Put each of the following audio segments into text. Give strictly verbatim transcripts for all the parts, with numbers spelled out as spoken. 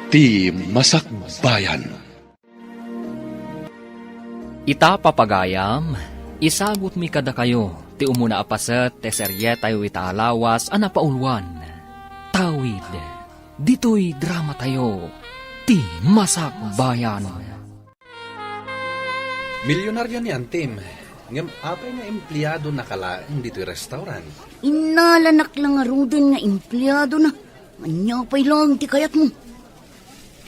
Ti Masakbayan. Ita, papagayam, isagutmi kadakayo ti umuna a paset ti serietayo ita a lawas a napauluan, Tawid. Ditoy dramatayo, Ti Masakbayan. Milyonaryo ni Antim, ngem apay nga empleadona ka laeng ditoy restaurant? Innalanak la ngaruden nga empleadona. Ania pay laeng ti kayatmo?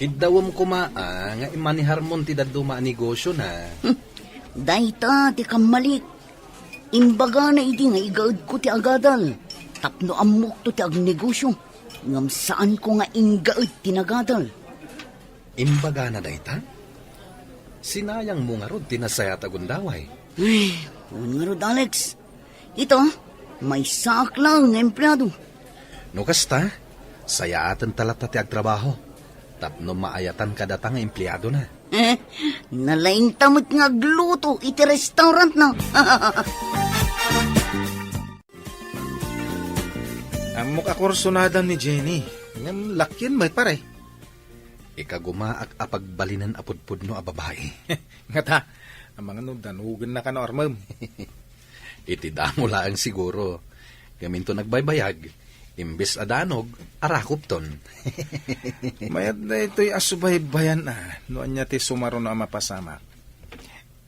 Kiddawem koma a nga imaneharmon ti dadduma a negosiona. Hmm. Dayta ti kammalik. Imbagana idi nga igaedko ti agadal tapno ammokto ti agnegosio, ngem saanko nga inggaed ti nagadal. Imbagana dayta? Sinayangmo ngarud ti nasayaat a gundaway. Ay, wen ngarud, Alex. Ita, maysaak laeng nga empleado. No kasta, sayaatenta latta ti agtrabaho tapno maayatan kadata nga empleadona. Nalaingta met nga agluto iti restaurantna. Ammok a kursunada ni Jenny. Ngem lakyen met, pare. Ikagumaak a pagbalinen a pudpudno a babai. Ngata, amangan no danogennaka no armem. Iti damo laeng siguro. Ngem inton agbaybayag, imbes a danog, arakupton. Mayat daytoy a subaybayan a, no ania ti sumaruno a mapasamak.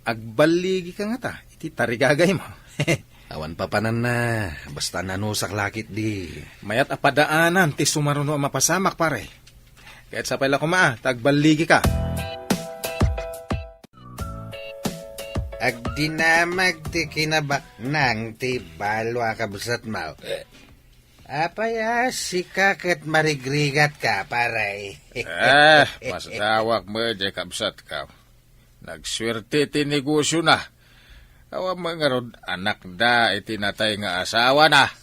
Agballigika ngata iti tarigagaymo. Awan papananna, basta nanusak lakit di. Mayat a padaanan ti sumaruno a mapasamak, pare. Ket sapay la koma, ta agballigika. Agdinamag ti kinabaknang ti balo a kabsatmo. Apay a sika ket marigrigatka, pare? Ah, masagawak met, kabsatko. Nagsuerte ti negosiona. Awan met ngarud anakda iti natay nga asawana.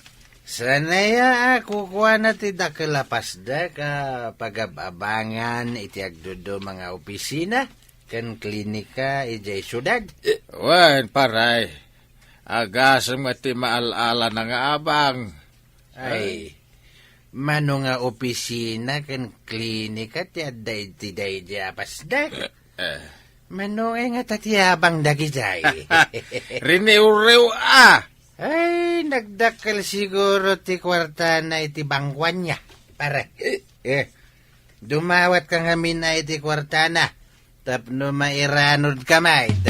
Sanaya a kukuana ti dakkel a pasdek a pagab-abangan iti agduduma nga opisina ken klinika idiay siudad. Wen, pare. Agasem met ti maal-alana nga abang. Ay, mano nga opisina ken klinika ti adda iti daydi a pasdek? Eh. Mano ngata ti abang dagidiay? Riniwriw a! Ay, nagdakkel siguro ti kuartana iti bangkuanna, pare. Eh, dumawatka ngamin a iti kuartana tapno mairanodka met.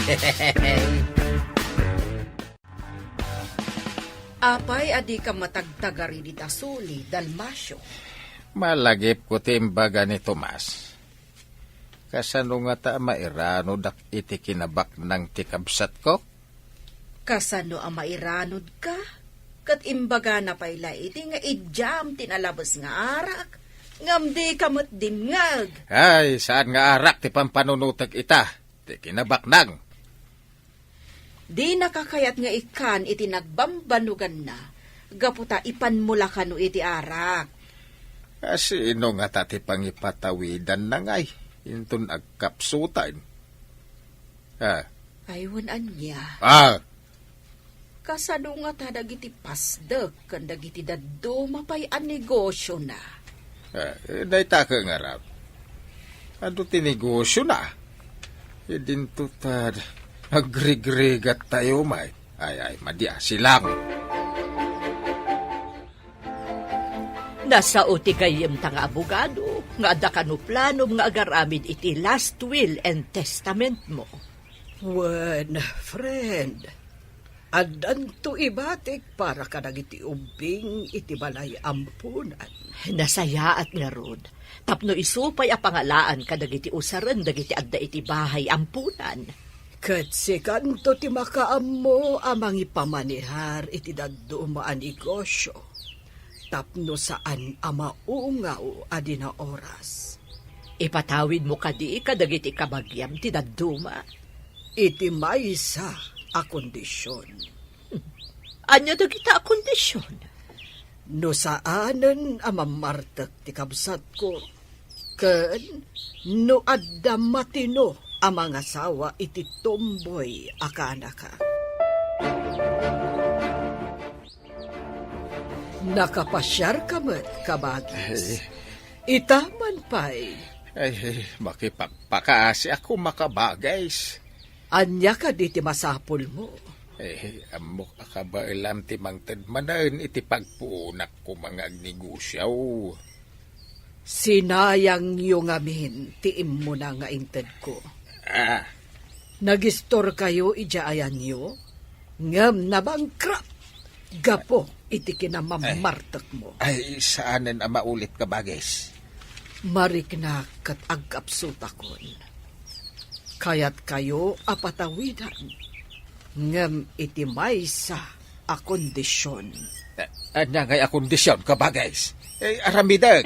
Apay a dika matagtagari dita suli, Dalmacio? Malagipko ti imbaga ni Tomas. Kasano ngata a mairanodak iti kinabaknang ti kabsatko? Kasano a mairanodka? Ket imbagana pay la idi nga idiam ti nalabes nga arak, ngem dika met dimngeg. Ay, saan nga arak ti pampanunotek ita, ti kinabaknang. Dinaka kayat nga ikkan iti nagbambanuganna, gapu ta ipanmo la kano iti arak. A, sino ngata ti pangipatawidanna ngay inton agkapsutan? Ah. Ay, wen ania? Ah! Kasano ngata dagiti pasdek ken dagiti dadduma pay a negosiona? Eh, dayta ket ngarud. Adu ti negosiona. Idinto ta agrigrigat tayo, may. Ay, ay, madi a, silang. Nasao ti gayyemta nga abogado nga adda kano planom nga agaramid iti last will and testament mo. Wen, friend, addanto ibatik para kadagiti ubbing iti balay ampunan. Nasayaat ngarud, tapno isu pay a pangalaan kadagiti usaren dagiti adda iti bahay ampunan. Ket sikanto ti makaammo a mangipamanehar iti dadduma a negosio. Tapno saan a maungaw a di naoras. Ipatawidmo kadi kadagiti kabagiam ti dadduma? Iti maysa a kondision. Ania dagita a kondision? No saanen a mammartek ti kabsatko, ken no adda matino a mangasawa iti tomboy a kanaka. Nakapasiarka met, kabagis. Eh. Ita man pay, Ay, makipagpakaasi ako, makabages. Ania kadi ti masapulmo? Eh, ammok a kabaelam ti mangted manen iti pagpuonak koma nga agnegosio. Sinayangyo ngamin ti immuna nga intedko. Ah. Nagistorkayo idiay ayanyo, ngem nabankrupt gapu iti kinamammartekmo. Ay, saanen a maulit, kabages. Mariknak ket agkapsutakon. Kayatkayo a patawidan, ngem iti maysa a kondision. A-, ania ngay a kondision, kabages? Eh, aramidek.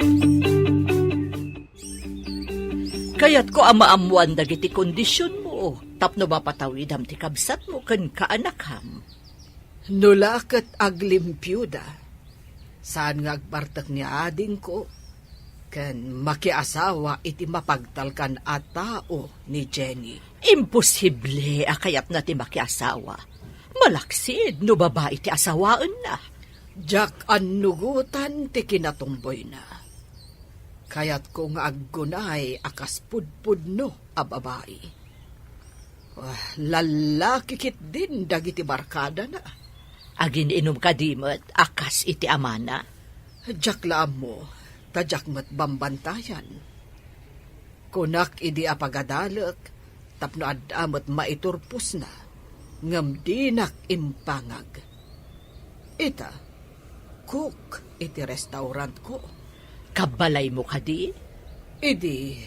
Kayatko a maammoan dagiti kondisionmo tapno mapatawidam ti kabsatmo ken kaanakam. No la ket aglimpioda, saan nga agbartek ni adingko ken makiasawa iti mapagtalkan a tao ni Jenny. Imposible a kayatna ti makiasawa. Malaksid no babai ti asawaenna. Diak annugotan ti kinatumboyna. Kayatko nga aggunay a kas pudpudno a babai. Ah, lallaki ketdin dagiti barkadana. Agin-inum kadi met a kas iti amana? Diak la ammo, ta diak met bambantayan. Kunak idi a pagadalek tapno adda met maiturposna, ngem dinak impangag. Ita, cook iti restaurantko. Kabbalaymo kadi? Idi,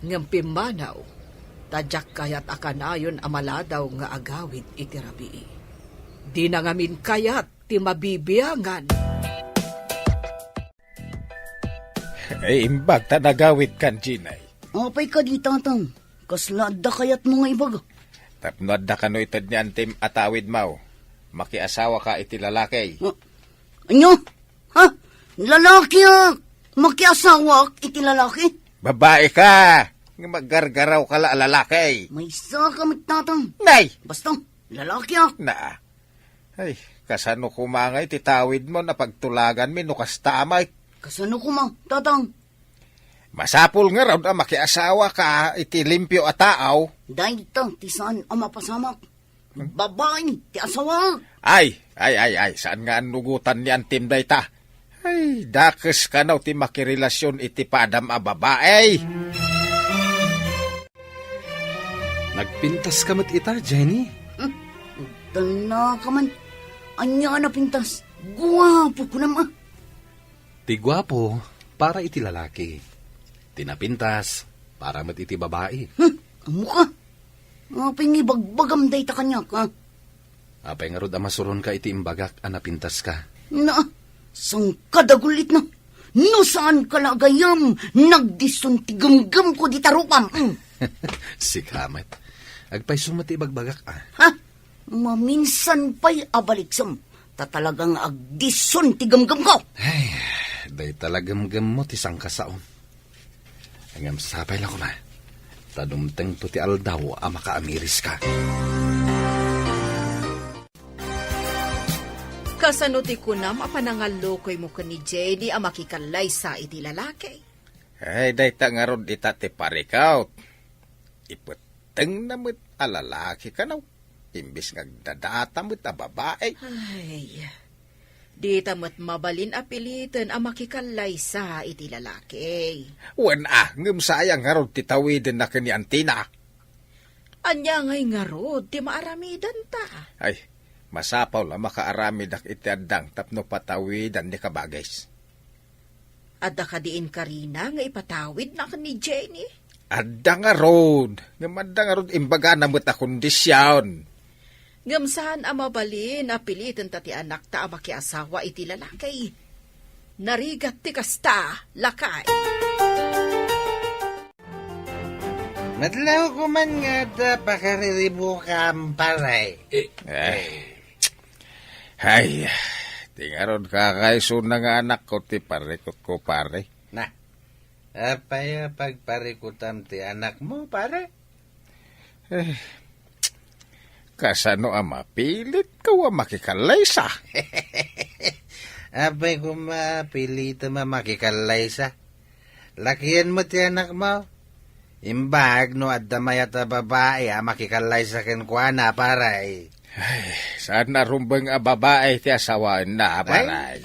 ngem pimmanaw, ta diak kayat a kanayon a maladaw nga agawid iti rabii. Dina ngamin kayat ti mabibiangan. Ay, imbag ta nagawidkan, Jenny. Apay kadi, Tatang? Kasla adda kayatmo nga ibaga? Tapno adda kano ited ni antim a tawidmo, makiasawaka iti lalaki. Ah, ania? Ha? Lalaki a makiasawak iti lalaki? Babai ka! Nga maggargaraw ka la a lalaki. Maysa ka met, Tatang. Nay! Basta, lalaki a. Na. Ay, kasano koma nga iti tawidmo a pagtulaganmi no kasta met? Kasano koma, Tatang? Masapul ngarud a makiasawaka iti limpio a tao. Dayta ti saan a mapasamak. Babai ti asawa. Ay, ay, ay, ay, saan nga annugotan ni antim dayta? Ay, dakes kano ti makirelasion iti padam a babai. Nagpintas ka met ita, Jenny? Hmm? Dala ka man. Ania a napintas? Guapo kunam a. Ti guapo para iti lalaki. Ti napintas para met iti babai. Hmm? Ammo ka? Apay nga ibagbagam dayta kaniak, ha? Apay ngarud a masuronka iti imbagak a napintaska? Na, saan ka dagulitna? No saan ka la agayam, nagdison ti gemgemko dita rupam. Mm. Sika met. Agpayso met ti ibagbagak, a. Ha? Maminsan pay a baliksem, ta talaga nga agdison ti gemgemko. Ay, dayta la gemgemmo ti sangkasaom. Ngem sapay la koma, ta dumtengto ti aldaw a makaamiriska. Kasano ti kunam a panangallukoymo ken ni Jenny a makikallaysa iti lalaki? Ay, dayta ngarud ita ti parikawt. Ipettengna met a lalaki kano. Imbes nga agdadata met a babai. Ay, dita met mabalin a piliten a makikallaysa iti lalaki. Wen a, ngem sayang ngarud ti tawidenna ken ni antina. Ania ngay ngarud ti maaramidanta? Ay, masapul a makaaramidak iti addang tapno patawidan ni kabages. Adda kadi inkarina nga ipatawidna ken ni Jenny? Adda ngarud, ngem adda ngarud imbagana met a kondisyon. Ngem saan a mabalin a pilitenta ti anakta a makiasawa iti lalaki. Narigat ti kasta, lakay. Nadlaw ko man nga adda pakariribukam, pare. Eh. Ay, ti ngarud kakaisuna nga anakko ti parikutko, pare. Na, apay a pagparikutam ti anakmo, pare? Eh, kasano a mapilitko a makikallaysa? Apay koma pilitem a makikallaysa? Lakienmo ti anakmo, Imbag no adda mayat a babai a makikallaysa kenkuana, pare. Ay, saan a rumbeng a babai ti asawaenna, pare.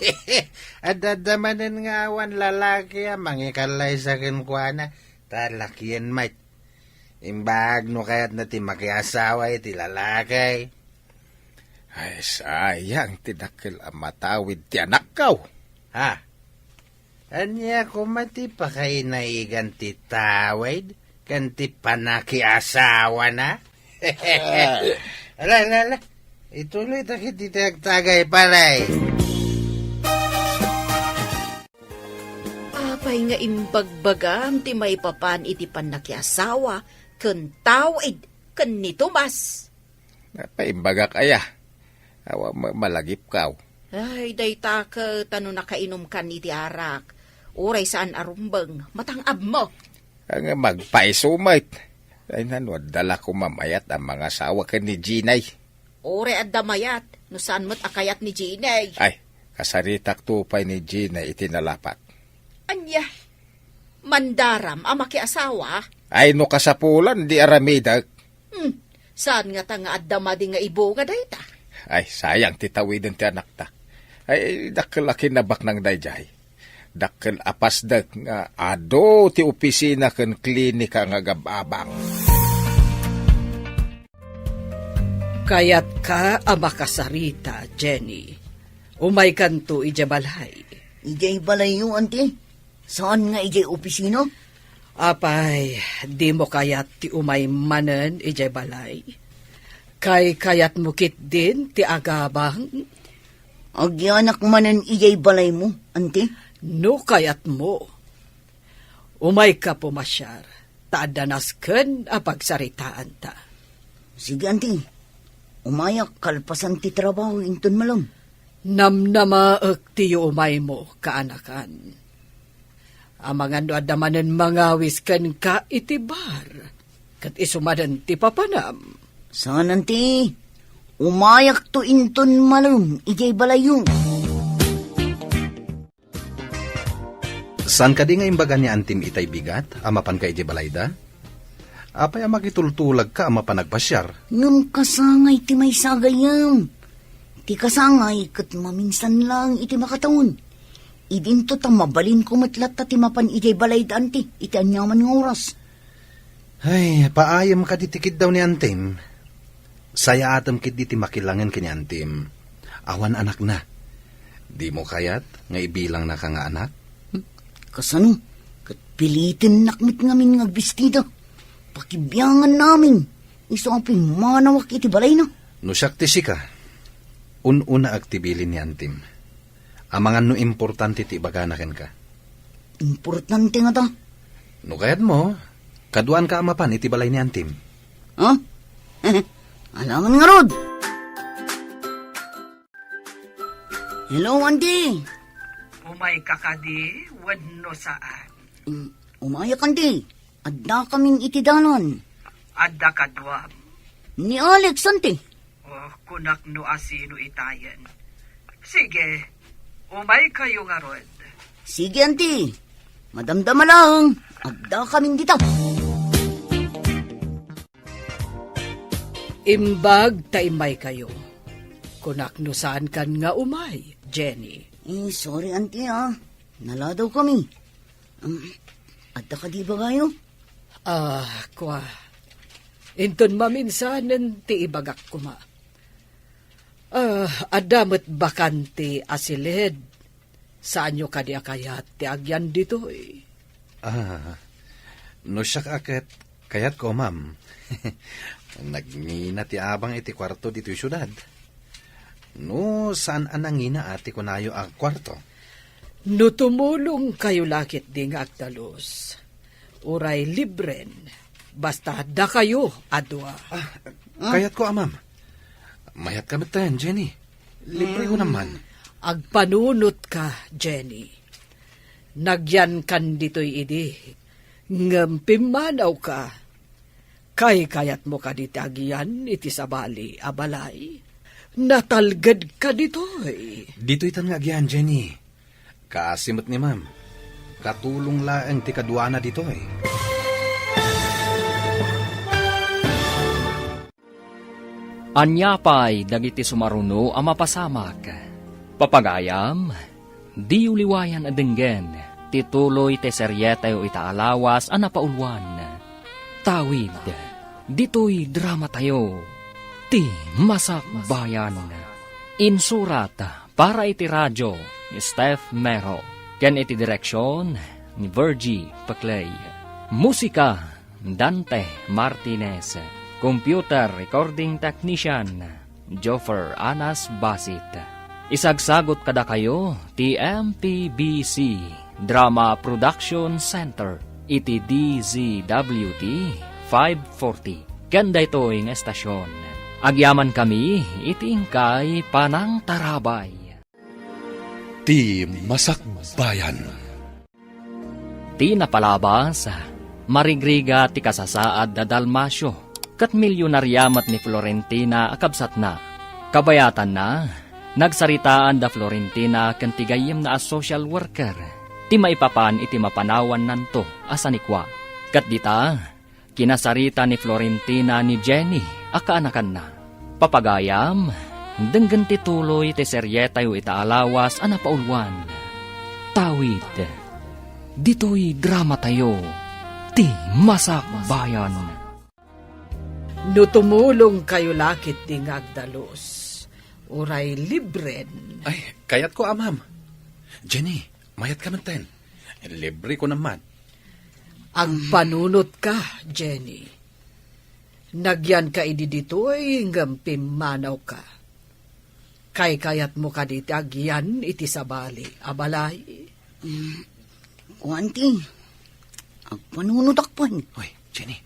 Adda, adda manen nga awan lalaki a mangikallaysa kenkuana, ta lakien met. Imbag no kayatna ti makiasawa iti lalaki. Ay, sayang ti dakkel a matawid ti anakko. Ha? Ania koma ti pakainaigan ti tawid ken ti panakiasawana? Ala, ala, ala. Ituloy ta kiti ti agtagay, pare. Apay nga imbagbagam ti maipapan iti pannakiasawa ken tawid ken ni Tomas? Napaimbagak aya. Awan ma-, malagipkaw. Ay, dayta ket ta no nakainumkan iti arak, uray saan a rumbeng, matang-abmo. Nga magpaiso met. Ay, nano, adda la koma mayat a mangasawa ken ni Jinay. Uray adda mayat, no saan met a kayat ni Jinay. Ay, kasaritakto pay ni Jinay iti nalapat. Ania? Mandaram a makiasawa? Ay, no kasapulan, di aramidek. Hmm, saan ngata nga adda madi nga ibunga dayta? Ay, sayang ti tawiden ti anakta. Ay, dakkel a kinabaknang daydiay. Dakkel a pasdek nga adu ti opisina ken klinika nga agab-abang. Kayatka a makasarita, Jenny. Umaykanto idiay balay. Idiay balayyo, anti? Saan nga idiay opisina? Apay, dimo kayat ti umay manen idiay balay? Kaykayatmo ketdin ti agabang? Agyanak manen idiay balaymo, anti? No kayatmo. Umayka pumasiar, ta adda nasken a pagsaritaanta. Sige, anti. Umayak kalpasan ti trabaho inton malem. Namnamaek ti yuumaymo, kaanakan. Amangan no adda manen mangawis kenka iti bar, ket isu manen ti papanam. Saan, anti. Umayakto inton malem idiay balayyo. Saan kadi nga imbaga ni Antim itay bigat a mapanka idiay balayda? Apay a makitultulagka a mapan agpasiar? Ngem kasangay ti maysa gayam. Ti kasangay ket maminsan laeng iti makatawen. Idinto ta mabalinko met latta ti mapan idiay balayda, anti, iti aniaman nga oras. Ay, paayem kadi ti kiddaw ni Antim. Sayaatem ketdi ti makilangen ken ni Antim. Awan anakna. Dimo kayat nga ibilangnaka nga anak? Kasano? Ket pilitennak met ngamin nga agbistida. Pakibianganna amin. Isu a pimmanawak iti balayna. No siak ti sika, un-unaek ti bilin ni Antim. Amangan no importante ti ibagana kenka. Importante ngata? No kayatmo, kaduaanka a mapan iti balay ni Antim. Ha? Alangan ngarud! Hello, Anti! Umayka kadi wenno saan? Mm, umayak, Anti. Addakamin iti dalan. Adda kaduam? Ni Alex, Anti. Oh, kunak no asino itayen. Sige, umaykayo ngarud. Sige, Anti. Madamdama laeng, addakamin dita. Imbag ta immaykayo. Kunak no saankan nga umay, Jenny. Eh, sorry, Anti, ah. Naladawkami. Um, adda kadi ibagayo? Ah, kua. Inton maminsanen ti ibagak koma. Ah, adda met bakante a siled. Saanyo kadi a kayat ti agyan ditoy? Ah, no siak a ket kayatko, ma'am. Nagngina ti abang iti kuarto ditoy siudad. No saan a nangina a ti kunayo a kuarto? No tumulongkayo la ketdi nga agdalus, uray libren, basta dakayo a dua. Ah, kayatko a, ma'am. Mayatka metten, Jenny. Libre ko naman. Agpanunotka, Jenny. Nagyankan ditoy idi, ngem pimmanawka. Kaykayatmo kadi ti agyan iti sabali a balay? Natalgedka ditoy. Ditoy tan nga agyan, Jenny. Kaasi met ni ma'am. Katulong laeng ti kaduana ditoy. Ania pay dagiti sumaruno a mapasamak? Papagayam, diyo liwayan a denggen ti tuloy ti serietayo ita a lawas a napauluan. Tawid, ditoy dramatayo, ti Masakbayan. Insurat para iti radio ni Steph Mero, ken iti direksion ni Virgie Paclay. Musika, Dante Martinez. Computer recording technician, Joffer Anas Basit. Isagsagot kadakayo ti M P B C Drama Production Center iti D Z W T five forty. Ken daytoy nga estasion, agyamankami iti inkay panangtarabay. Ti Masakbayan. Ti napalabas, marigrigat ti kasasaad da Dalmacio, ket milyonaria met ni Florentina a kabsatna. Kabayatanna, nagsaritaan da Florentina ken ti gayyemna a social worker ti maipapan iti mapanawannanto a sanikua. Ket dita, kinasarita ni Florentina ni Jenny a kaanakanna. Papagayam, denggen ti tuloy ti serietayo ita a lawas a napauluan. Tawid, ditoy dramatayo, ti Masakbayan. No tumulongkayo la ketdi nga agdalus, uray libren. Ay, kayatko, Amam. Jenny, mayat ka metten. Libre ko naman. Agpanunot ka, Jenny. Nagyan ka idi ditoy ngem pimmanaw ka. Kaykayatmo kadi ti agyan iti sabali a balay? Mm, kuan ti, agpanunotak pay. Hoy, Jenny,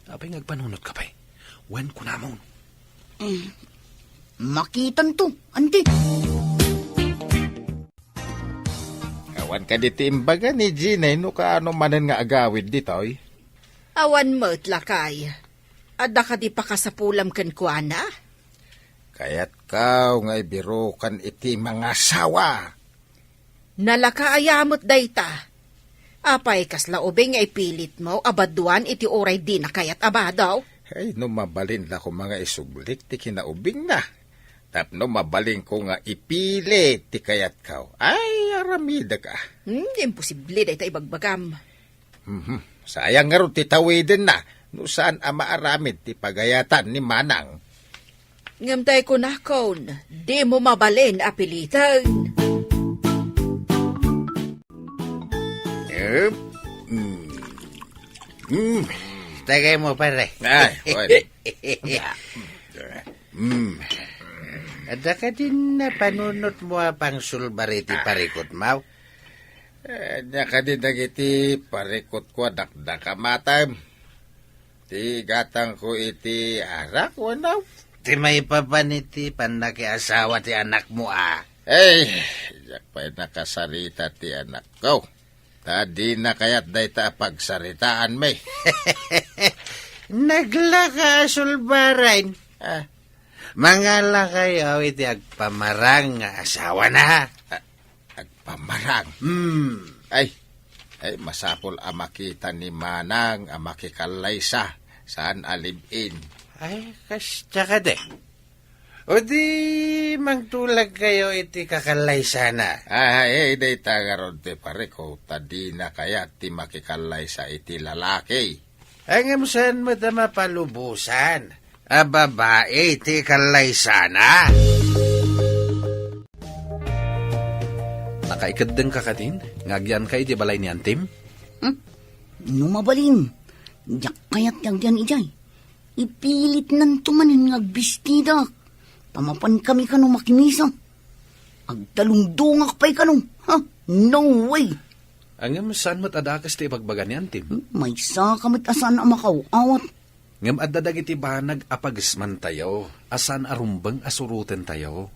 apay nga agpanunot ka pay? Wen kunamon. Mm, makitanto, anti. Awan kadi ti imbaga ni Jenny no kaano manen nga agawid ditoy? Awan met, lakay. Adda kadi pakasapulam kenkuana? Kayatko nga ibirukan iti mangasawa. Nalaka aya met dayta. Apay, kasla ubing nga ipilitmo a baduan iti uray dina kayat a bado? Ay, no mabalin la koma nga isublik ti kinaubingna. Tapno mabalinko nga ipilit ti kayatko. Ay, aramidek a. Hmm, imposible dayta ibagbagam. Mhm. Sayang ngarud ti tawidenna no saan a maaramid ti pagayatan ni Manang. Ngem tay kunakon, dimo mabalin a piliten. Em, mm. Mm. Tagay mo, pare. Ay, pare. Mm. Adda kadin napanunot mo a pangsulbar iti parikutmo? Eh, ania kadi dagiti parikutko a dakdakam, atem? Ti gatangko iti arak, wenno? Ti maipapan iti pannakiasawa ti anakmo, a? Ay, diak pay nakasarita ti anakko. Ta dina kayat dayta a pagsaritaanmi. Naglaka a sulbaren. Ah. Mangalakayo iti agpamarang nga asawana. Ah, agpamarang? Hmm. Ay, ay, masapul a makita ni Manang a makikallaysa, saan a live-in. Ay, kasta kadi. O di, mangtulagkayo iti kakallaysana. Ay, ay, dayta ngarud ti parikko, ta dina kayat ti makikallaysa iti lalaki. Ay, ngem saan met a mapalubosan a babai ti kallaysana? Nakaikeddengka kadin nga agyanka iti balay ni Antim? Hmm? No mabalin, diak kayat ti agyan idiay. Ipilitnanto manen nga agbistidak. Ta mapankami kano makimisa. Agdalungdongak pay kano. Ha? No way! Ngem saan met a dakes ti ibagbaga ni Antim? Hmm? Maysaka met a saan a makaw-awat. Ngem adda dagiti banag a pagesmantayo a saan a rumbeng a surotentayo.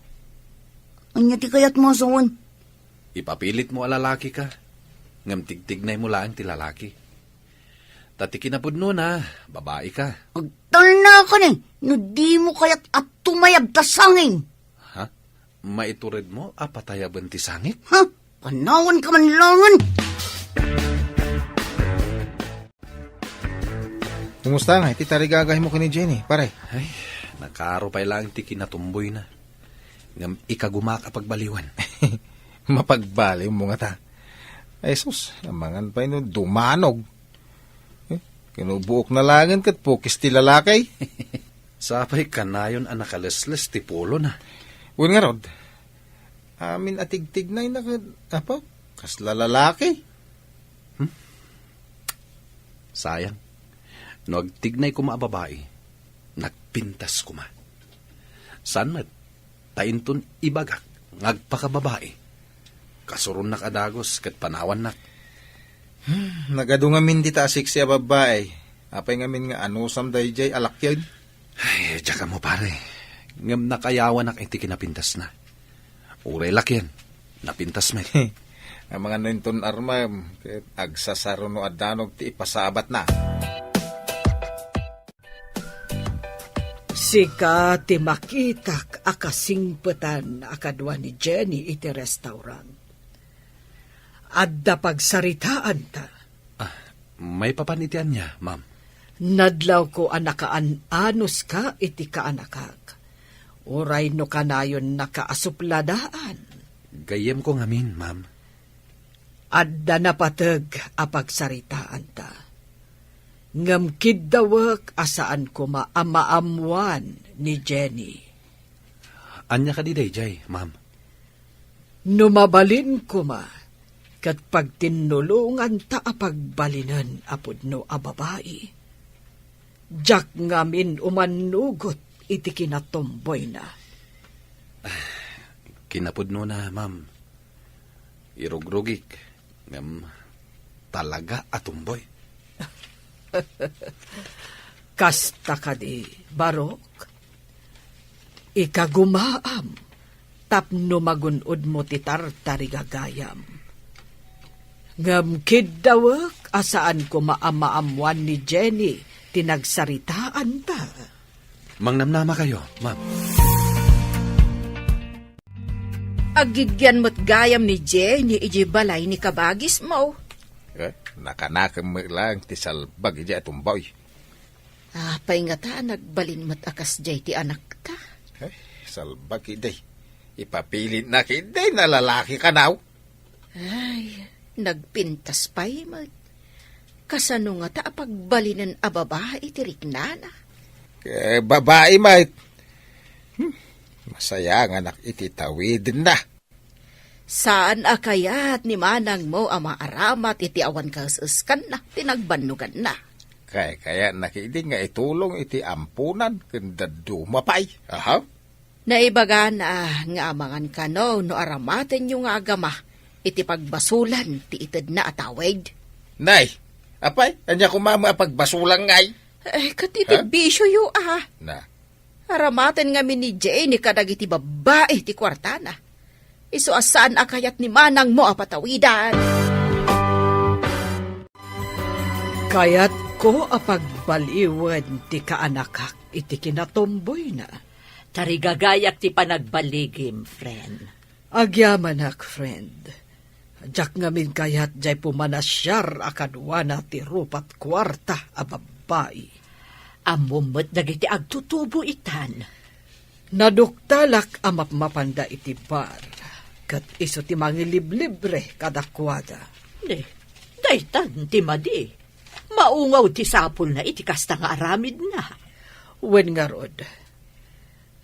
Ania ti kayatmo a sawen? Ipapilitmo a lalakika, ngem tigtignaymo laeng ti lalaki. Ta ti kinapudnona, babaika. Agtalnakani no dimo kayat a tumayab ta sangin. Ha? Maituredmo a patayaben ti sangik? Ha? Panawanka man laengen! Kumusta nga iti tarigagaymo ken ni Jenny, pare? Ay, Nakaro pay laeng ti kinatumboyna. Ngem ikagumak a pagbaliwen. Mapagbaliwmo ngata. Ay sus, amangan pay no dumanog. Eh, kinubuok na laengen ket pukis ti lalaki. Sapay kanayon a nakalesles ti pulona. Wen ngarud, amin a tigtignayna ket, apo, kasla lalaki. Hmm? Sayang. No agtignay koma a babai, nagpintas koma. Saan met, ta inton ibagak nga agpakababai, kasuronnak a dagus ket panawannak. Hmm, nagadu ngamin dita a seksi a babbai. Apay ngamin nga anusam daydiay a lakian? Ay, diak ammo, pare. Ngem nakayawanak iti kinapintasna. Uray lakian, napintas met. Amangan no inton armam, ket agsasaro no addanog ti ipasabatna. Sika ti makitak a kasingpetan a kadua ni Jenny iti restaurant. Adda pagsaritaanta. Ah, maipapan iti ania, ma'am? Nadlawko a nakaan-anuska iti kaanakak. Uray no kanayonnaka a supladaan. Gayyemko ngamin, ma'am. Adda napateg a pagsaritaanta. Ngem kiddawek a saan koma a maammoan ni Jenny. Ania kadi daydiay, ma'am? No mabalin koma, ket pagtinnulonganta a pagbalinen a pudno a babai. Diak ngamin umannugot iti kinatumboyna. Kinapudnona, ma'am. Irugrugik, ngem talaga a tumboy. Kasta kadi, Barok? Ikagumaam tapno magun-odmo ti tartarigagayam. Ngem kiddawek a saan koma a maammoan ni Jenny ti nagsaritaanta. Mangnamnamakayo, ma'am. Aggigyan met gayam ni Jenny idiay balay ni kabagismo. Eh, nakanakem met laeng ti salbag idiay a tumboy. Apay ngata a nagbalin met a kasdiay ti anakta? Ay, salbag idi. Ipapilitna idi na lalaki kanaw. Ay, nagpintas pay met. Kasano ngata a pagbalinen a babai ti riknana? Eh, babai met. Hmm, masayanganak iti tawidenna. Saan a kayat ni manangmo a maaramat iti awan kaes-eskanna ti nagbannoganna? Kaykayatna ketdi nga itulong iti amponan ken dadduma pay. Aha. Naibagana nga amangan kano no aramatenyo nga agama iti pagbasolan ti itedna a tawid. Nay, apay, ania koma met a pagbasolan ngay? Eh, ket iti Ha? bisioyo, ah. Na. Aramaten ngamin ni Jenny kadagiti babbai ti kuartana. Isu a saan a kayat ni manangmo a patawidan. Kayatko a pagbaliwen ti kaanakak iti kinatumboyna. Tarigagayak ti panagbaligim, friend. Agyamanak, friend. Diak ngamin kayat diay pumanasiar a kaduana ti rupat kuarta a babbai. Ammom met dagiti agtutubo itan. Naduktalak a mapmapanda iti bar, ket isu ti mangiliblibre kadakuada. Ni, daytan ti madi. Maungaw ti sapulna iti kasta nga aramidna. Wen ngarud,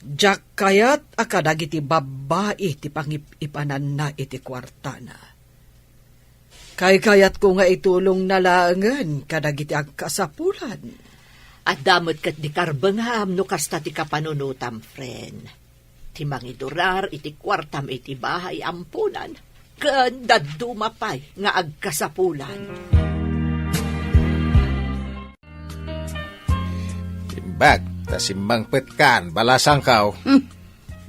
diak kayat a kadagiti babbai ti pangip-ipananna iti kuartana. Kaykayatko nga itulongna laengen kadagiti agkasapulan. Adda met ket di karbengam no kasta ti kapanunotam, friend. Ti mangidurar iti kuartam iti bahay amponan, ken dadduma pay nga agkasapulan. Imbag ta simmangpetkan, balasangko. Hmm.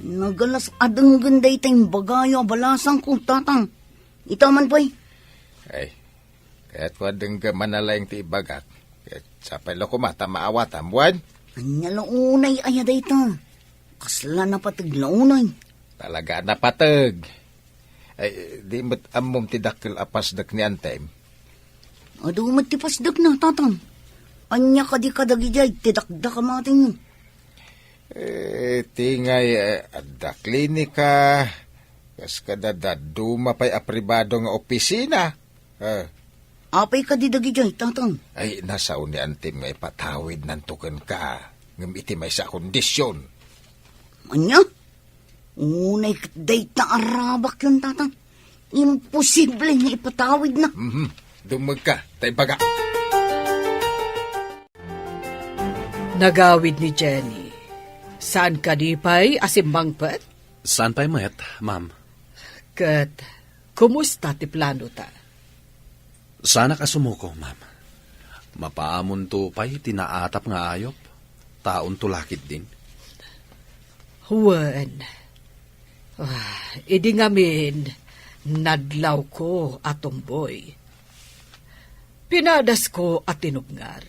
Nagalas a denggen dayta imbagayo a balasangko, tatang. Ita man pay. Ay, kayatko a denggem a nalaing ti ibagak. Ket sapay la koma ta maawatam, wen? Ania la unay aya dayta? Kasla napateg la unay? Talaga a napateg. Ay, di met ammom ti dakkel a pasdek ni antem? Adu met ti pasdekna, tatang. Ania kadi kadagidiay ti dakdak a matenyo? Eh, ti ngay, eh, adda klinika, kas kada dadduma pay a pribado nga opisina. Eh. Apay kadi dagidiay, Tatang? Ay, nasao ni Antim nga ipatawidnanto kenka, ngem iti maysa a kondisyon. Ania? Unay ket dayta a rabakyon, Tatang. Imposible nga ipatawidna. Mhm. Dummegka, ta ibaga. Nagawid ni Jenny. Saan kadi pay a simmangpet? Saan pay met, ma'am. Ket kumusta ti planota? Saanak a sumuko, ma'am. Mapaamonto pay ti naatap nga ayup. Taonto la ketdin. Wen. Ah, idi ngamin, nadlawko a tumboy. Pinadasko a tinubngar.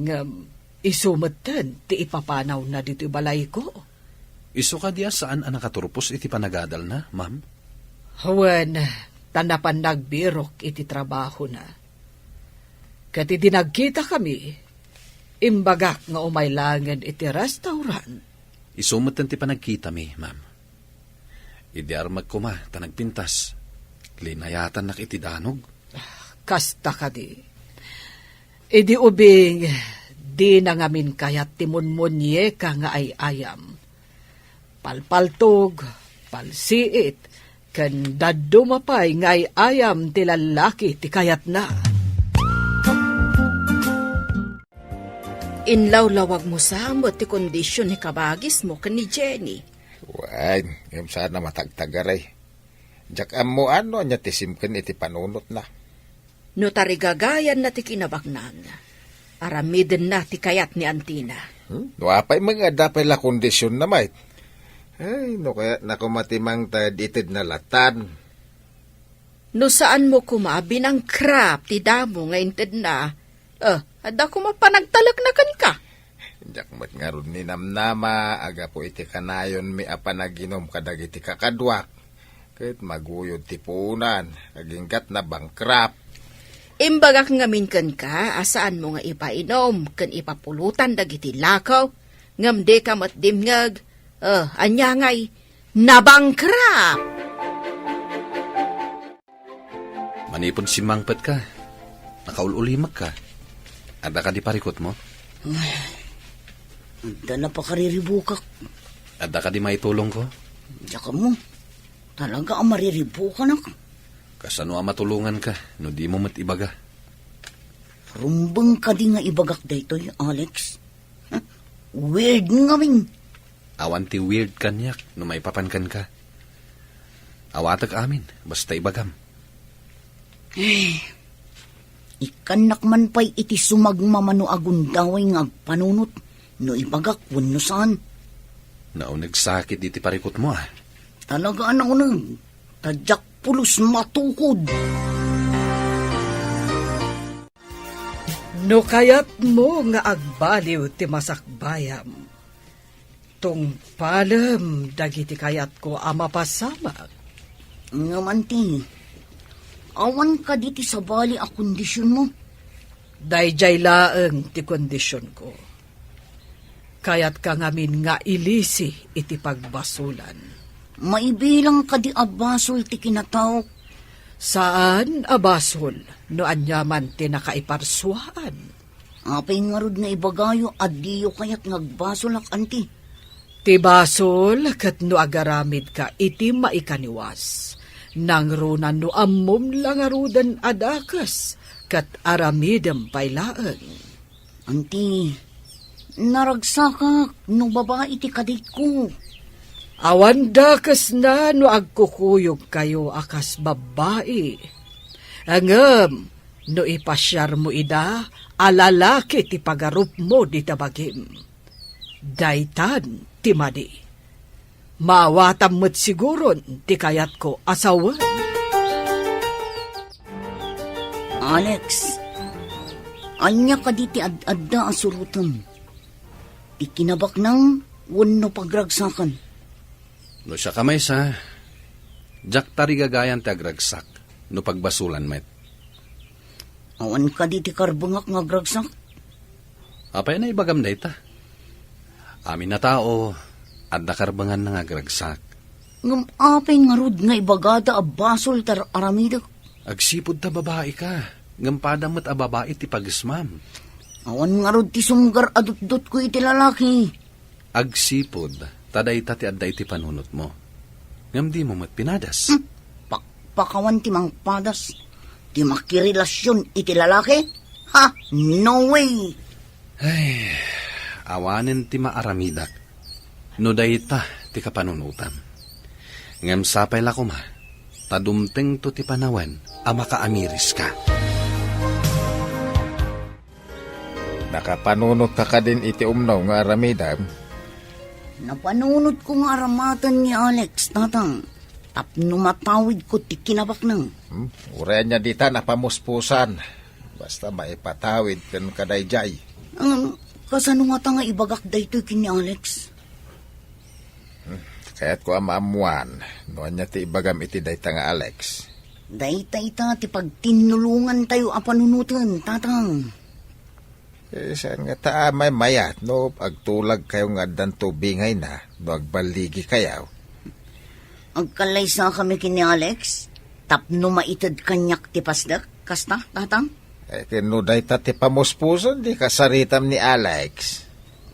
Ngem isu metten ti ipapanawna ditoy balayko. Isu kadi a saan a nakaturpos iti panagadalna, ma'am? Wen, ta napan nagbirok iti trabahona. Ket idi nagkitakami, imbagak nga umay laengen iti restaurant. Isu metten ti panagkitami, ma'am. Idi armek koma ta nagpintas, linayatannak iti danog. Kasta kadi. Idi ubing, dina ngamin kayat ti munmunyeka nga ay-ayam. Palpaltog, palsiit, ken dadduma pay nga ay-ayam ti lallaki ti kayatna. Inlawlawagmo sa met ti kondision ni kabagismo ken ni Jenny. Wen, ngem saan a matagtagaray. Diak ammoan no ania ti simken iti panunotna. No tarigagayanna ti kinabaknang, aramidenna ti kayat ni antina. Hmm? No apay met nga adda pay la kondisionna met. Ay, no kayatna koma ti mangted itedna latan. No saanmo koma a binangkrap ti damo nga intedna, eh, adda koma panagtalekna kenka. Diak met ngarud ninamnama a gapu iti kanayonmi a panaginum kadagiti kakaduak, ket maguyod ti puonan, agingga't nabangkrap. Imbagak ngamin kenka a saanmo nga ipainum ken ipapulotan dagiti lakaw, ngem dika met dimngeg. Eh, ania ngay, nabangkrap! Manipud simmangpetka, nakaul-ulimekka. Adda kadi parikutmo? Ay, adda la pakariribukak. Adda kadi maitulongko? Diak ammo. Talaga a mariribukanak. Kasano a matulonganka no dimo met ibaga? Rumbeng kadi nga ibagak daytoy, Alex? Huh? Weird ngamin. Awan ti weird kaniak no maipapan kenka. Awatek amin, basta ibagam. Eh, ikkannak man pay iti sumagmamano a gundaway nga agpanunot no ibagak wenno saan. Nauneg sakit iti parikutmo, ah. Talaga a nauneg. Ta diak pulos matukod. No kayatmo nga agbaliw ti masakbayam, tungpalem dagiti kayatko a mapasamak. Ngem anti, awan kadi ti sabali a kondisionmo? Daydiay laeng ti kondisionko. Kayatka ngamin nga ilisi iti pagbasolan. Maibilang kadi a basol ti kinataok? Saan a basol no aniaman ti nakaiparsuaan. Apay ngarud nga ibagayo a diyo kayat nga agbasolak, anti? Ti basol ket no agaramidka iti maikaniwas, nangruna no ammom la ngaruden a dakes ket aramidem pay laeng. Anti, naragsakak no babai ti kaditko. Awan dakesna no agkukuyogkayo a kas babbai. Ngem no ipasiarmo ida a lalaki ti pagarupmo dita bagim, daytan ti madi. Maawatam met siguron ti kayatko a sawen. Alex, ania kadi ti ad-adda a surotem? Ti kinabaknang wenno pagragsakan? No siak a maysa, diak tarigagayan ti agragsak no pagbasolan met. Awan kadi ti karbengak nga agragsak? Apay a naibagam dayta? Amin a tao, adda karbenganna nga agragsak. Ngem apay ngarud nga ibagada a basol ti ar-aramidek? Agsipud ta babai ka, ngem pada met a babai ti pagesmam. Awan ngarud ti sumgar a dutdotko iti lalaki. Agsipud ta dayta ti adda iti panunotmo. Ngem dimo met pinadas. Hmm, pakpakawan ti mangpadas. Ti makirelasion iti lalaki? Ha? No way! Ay, awanen ti maaramidak no dayta ti kapanunotam. Ngem sapay la koma ta dumtengto ti panawen a makaamiriska. Nakapanunotka kadin iti umnom nga aramidem? Napanunotko nga aramaten ni Alex, Tatang, tapno matawidko ti kinabaknang. Hmm, uray ania dita napamuspusan. Basta maipatawid ken kadaydiay. Ngem, kasano ngata nga ibagak daytoy ken ni Alex? Hmm, kayatko a maammuan no ania ti ibagam iti dayta nga Alex. Dayta ita ti pagtinnulongantayo a panunoten, Tatang. Eh, saan ngata a maymayat no agtulagkayo nga addanto bingayna no agballigikayo? Agkallaysakami ken ni Alex tapno maited kaniak ti pasdek, kasta, Tatang? Eh, ken no dayta ti pamuspusan, di kasaritam ni Alex.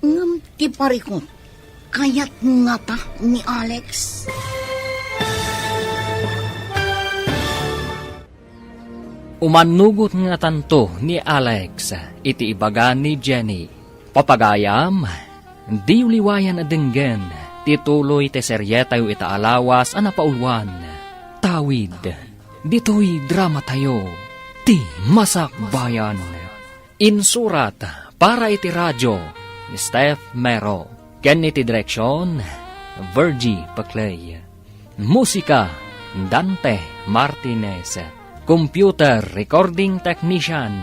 Ngem ti parikut, kayat ngata ni Alex? Umannugot ngatanto ni Alex iti ibaga ni Jenny. Papagayam, diyo liwayan a denggen ti tuloy ti serietayo ita a lawas a napauluan. Tawid, ditoy dramatayo, Ti Masakbayan. Insurat para iti radio ni Steph Mero ken iti direksion, Virgie Paclay. Musika, Dante Martinez. Computer recording technician,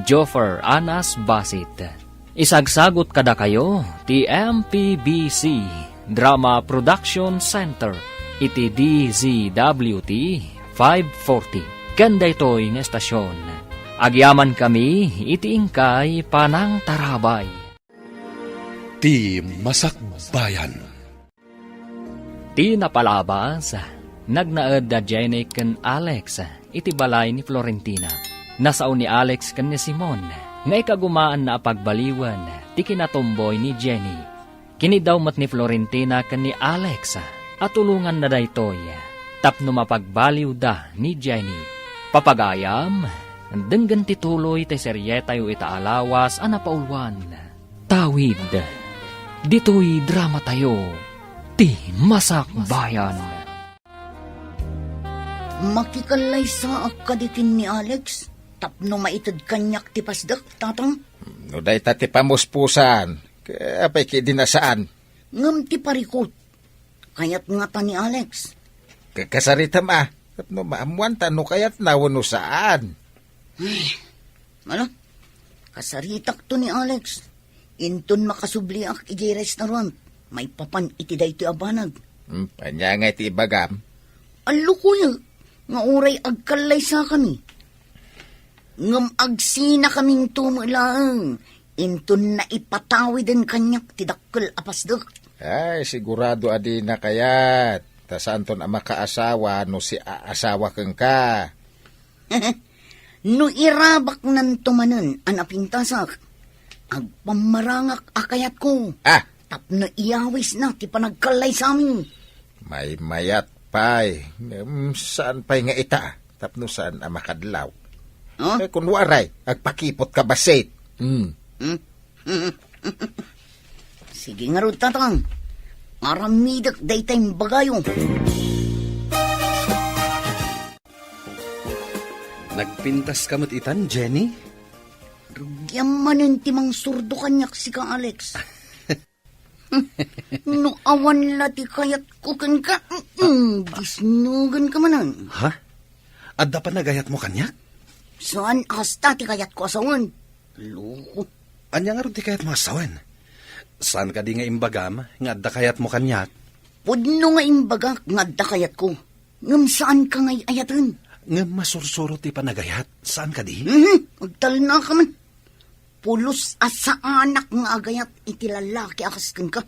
Joffer Anas Basit. Isagsagot kadakayo ti M P B C Drama Production Center iti D Z W T five forty. Ken daytoy nga estasion, agyamankami iti inkay panangtarabay. Ti Masakbayan. Ti napalabas, nagnaed da Jenny ken Alex iti balay ni Florentina. Nasao ni Alex ken ni Simon nga ikagumaanna a pagbaliwen ti kinatumboy ni Jenny. Kiniddaw met ni Florentina ken ni Alex a tulonganna daytoy tapno mapagbaliwda ni Jenny. Papagayam, denggen ti tuloy ti serietayo ita a lawas a napauluan. Tawid, ditoy dramatayo, Ti Masakbayan. Makikallaysaak kadi ken ni Alex tapno maited kaniak ti pasdek, Tatang? No dayta ti pamuspusan, apay ketdi a saan? Ngem ti parikut, kayat ngata ni Alex. Ka-, kasaritam a, tapno maammuanta no kayatna wenno saan. Ay, ala, kasaritakto ni Alex. Inton makasubliak idiay restaurant, maipapan iti daytoy a banag. Hmm, ania ngay ti ibagam? Allukoyo nga uray agkallaysakami. Ngem agsinakaminto met laeng inton naipatawiden kaniak ti dakkel a pasdek. Ay, sigurado a dina kayat. Ta saanton a makaasawa no siaasawa kenka. No irabaknanto manen a napintasak, agpammarangak a kayatko. Ah! Tapno iyawisna ti panagkallaysami. Maymayat pay, ngem saan pay nga ita, tapno saan a makadlaw. Huh? Eh, kun waray, agpakipotka bassit. Hmm. Hmm? Sige ngarud, Tatang. Aramidek dayta imbagayo. Nagpintaska met itan, Jenny? Rugiam manen ti mangsurdo kaniak sika, Alex. No awan la ti kayatko kenka, mm, disnugenka manen. Ha? Adda panagayatmo kaniak? Saan kasta ti kayatko a sawen. Loko. Ania ngarud ti kayatmo a sawen? Saan kadi nga imbagam nga adda kayatmo kaniak? Pudno nga imbagak nga adda kayatko. Ngem saanka nga ay-ayaten. Ngem masursuro ti panagayat, saan kadi? Mhm, agtalnaka man. ulos a saanak nga agayat iti lalaki a kas kenka.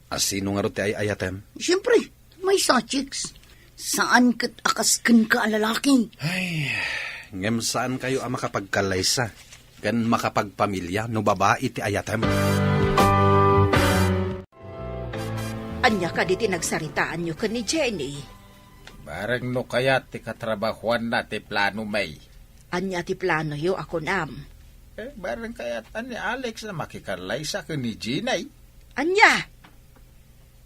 A sino ngarud ti ay-ayatem? Siempre, maysa, chicks. Saan ket a kas kenka a lalaki. Ay, ngem saankayo a makapagkallaysa ken makapagpamilia no babai ti ayatem. Ania kadi ti nagsaritaanyo ken ni Jenny? Bareng no kayat ti katrabahuanna ti plano, May. Ania ti planoyo a kunam? Eh, bareng kayat ni Alex a makikallaysa ken ni Jenny. Ania?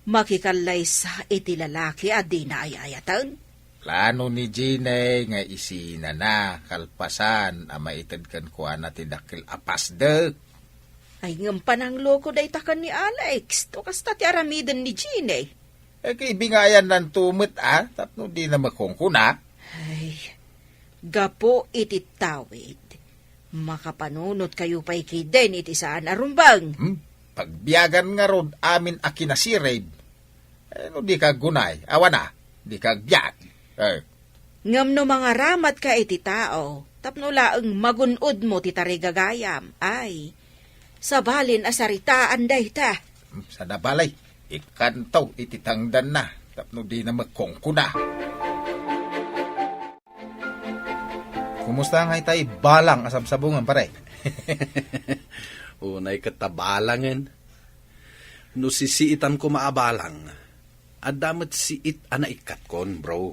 Makikallaysa iti lalaki a dina ay-ayaten? Plano ni Jenny nga isinana kalpasan a maited kenkuana ti dakkel a pasdek. Ay, ngem panangloko dayta ken ni Alex. To kasta ti aramiden ni Jenny. Eh, kaibingayannanto met, a, tapno dina makungkuna. Ay, gapu iti tawid, makapanunotkayo pay ketdin iti saan a rumbeng. Hmm? Pagbiagan ngarud amin a kinasirib. Eh, no dika aggunay, awan a, dika agbiag. Eh. Ngem no mangaramatka iti tao, tapno laeng magun-odmo ti tarigagayam, ay, sabalin a saritaan dayta. Hmm, saan a balay, ikkanto iti tangdanna, tapno dina makungkuna. Kumusta ngay tay balang a sabsabungan, pare? Unay ket ta balangen. No sisiitan koma a balang, adda met siit a naikkatkon, bro.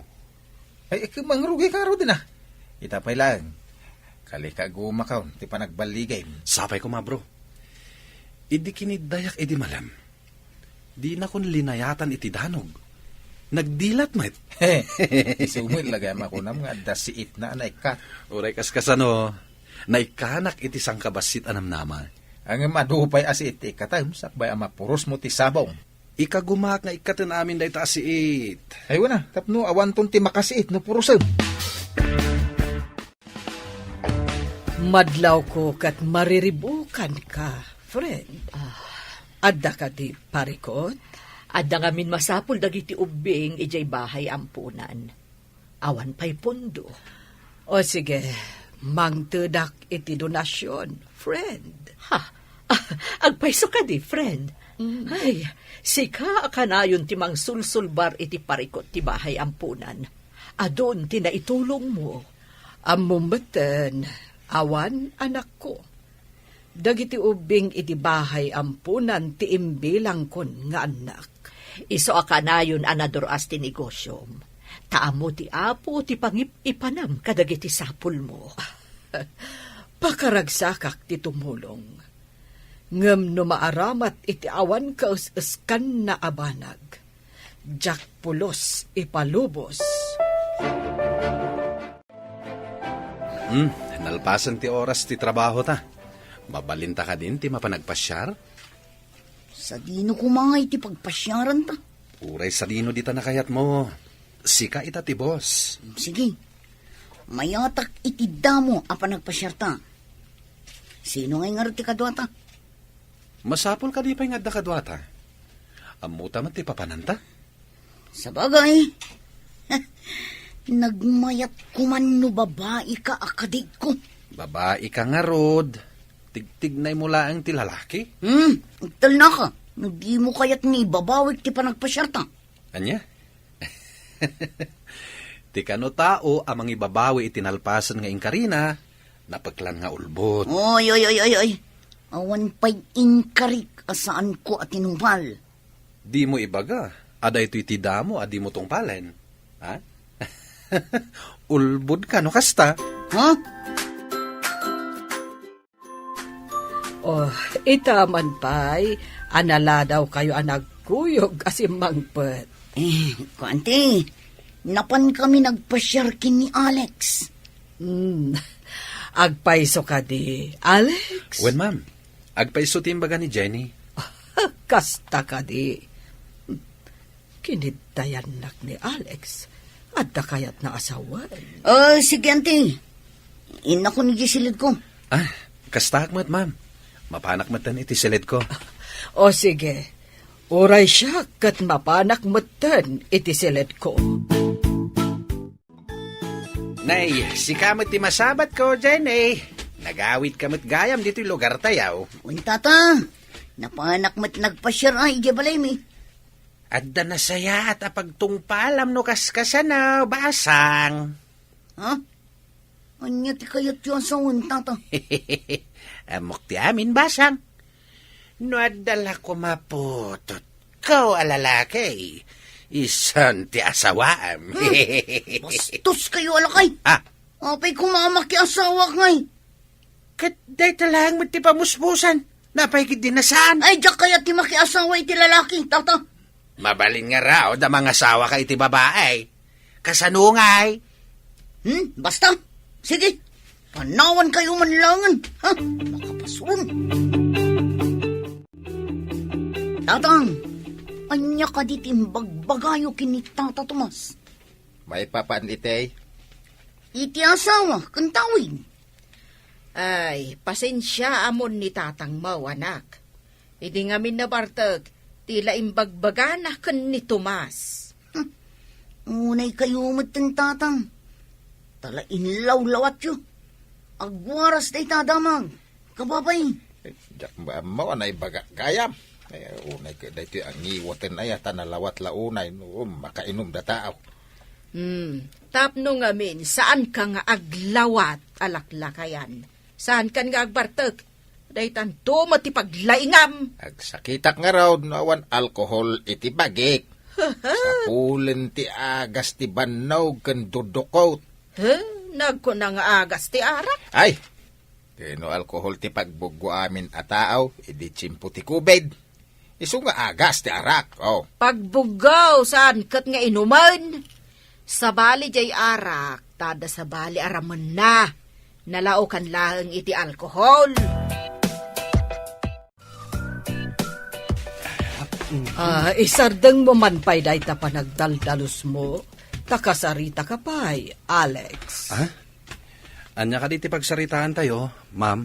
Ay, ket mangrugi ka ngaruden a. Ita pay laeng. Kalikagumakaon ti panagballigim. Sapay koma, bro. Idi kiniddayak idi malem, dinakon linayatan iti danog. Nagdilat met. Isu met la gayam a kunam nga adda siitna a naikkat. Uray kaskasano, naikkanak iti sangkabassit a namnama. Ngem adu pay a siit ti ikkatem, sakbay a mapurosmo ti sabong. Ikagumaak nga ikkaten amin dayta a siit. Ay, wen a, tapno awanton ti makasiit no purosem. Madlawko ket mariribukanka, friend. Ah. Adda kadi parikut? Adda ngamin masapul dagiti ubbing idiay bahay ampunan. Awan pay pondo. O sige, mangtedak iti donasyon, friend. Ha? Agpayso kadi, friend? Mm. Ay, sika a kanayon ti mangsulsulbar iti parikut ti bahay ampunan. Adun ti naitulongmo. Ammom metten, awan anakko. Dagiti ubbing iti bahay ampunan ti imbilangkon nga annak. Isu a kanayon a nadur-as ti negosyom. Ta ammo ti Apo ti pangip-ipanam kadagiti sapulmo. Pakaragsakak ti tumulong. Ngem no maaramat iti awan kaes-eskanna a banag, diak pulos ipalubos. Hmm, nalpasen ti oras ti trabaho ta. Mabalinta kadin ti mapan agpasiar? Sadino koma ngay ti pagpasiaranta? Uray sadino dita nakayatmo. Sika ita ti boss. Sige. Mayatak iti damo a panagpasiarta. Sino ngay ngarud ti kaduata? Masapul kadi pay nga adda kaduata? Ammota met ti papananta? Sabagay, nagmayat koman no babaika a kadiko. Babaika ngarud, tigtignaymo laeng ti lalaki? Hmm, agtalnaka, no dimo kayat nga ibabawik ti panagpasiarta. Ania? Ti kano tao a mangibabawi iti nalpasen nga inkarina, napeklan nga ulbod. Oy, oy, oy, oy, oy. Awan pay inkarik a saanko a tinungpal. Dimo ibaga a daytoy ti damo a dimo tungpalen? Ha? Ulbod kano kasta? Ha? Oh, ita man pay a naladawkayo a nagkuyog a simmangpet. Eh, kuanti, napan kami nagpasiar ken ni Alex. Hmm. Agpayso kadi, Alex? Wen, ma'am. Agpayso ti imbaga ni Jenny. Kasta kadi. Kiniddayannak ni Alex. Adda kayatna a sawen. Ah, sige, anti. Innakon iti silidko. Ah, kastaak met, ma'am. Mapanak metten iti silidko. O sige, uray siak ket mapanak metten iti silidko. Nay, sika met ti masabatko, Jenny. Nagawidka met gayam ditoy lugartayo. Wen, tata. Napanak met nagpasiar idiay balaymi. Adda nasayaat a pagtungpalam no kaskasano, basang. Ha? Ania ti kayatyo a sawen, tata? Ammok ti amin, basang. No adda la koma putotko a lalaki, isun ti asawaam. Hmm. Bastoskayo a lakay. Ah. Apay koma a makiasawak ngay? Ket dayta laeng met ti pamuspusan. Napay ketdi a saan? Ay, diak kayat ti makiasawa iti lalaki, tata. Mabalin ngarud a mangasawaka iti babai. Kasano ngay? Hmm, basta. Sige. Panawankayo man laengen, ha? Makapasron. Tatang, ania kadi ti imbagbagayo ken ni Tata Tomas? Maipapan iti? Iti asawa ken tawid. Ay, pasensiaamon ni tatangmo, anak. Idi ngamin nabartek, ti la imbagbagana ken ni Tomas. Hmm. Unaykayo met ken tatang. Ta la inlawlawatyo. Agwaras dayta a damag. Kababay. Eh, diak ammo a naibaga gayam. Eh, unay ket daytoy a ngiwaten aya ta nalawat la unay no makainumda tao. Hmm, tapno ngamin, saanka nga aglawat a laklakayan. Saankan nga agbartek. Daytanto met ti paglaingam. Agsakitak ngarud no awan alkohol iti bagik. Sapulen ti agas ti bannog ken dudukot. He, nagkuna nga agas ti arak? Ay, ken no alkohol ti pagbuggo amin a tao, idi tiempo ti covid. Isu nga agas ti arak, oh. Pagbuggo, saan ket nga inumen? Sabali jay arak, ta adda sabali a ramenna. Nalaokan laeng iti alkohol. Ah, isardengmo man pay dayta panagdaldalusmo, ta kasaritaka pay, Alex. Ah? Ania kadi ti pagsaritaantayo, ma'am?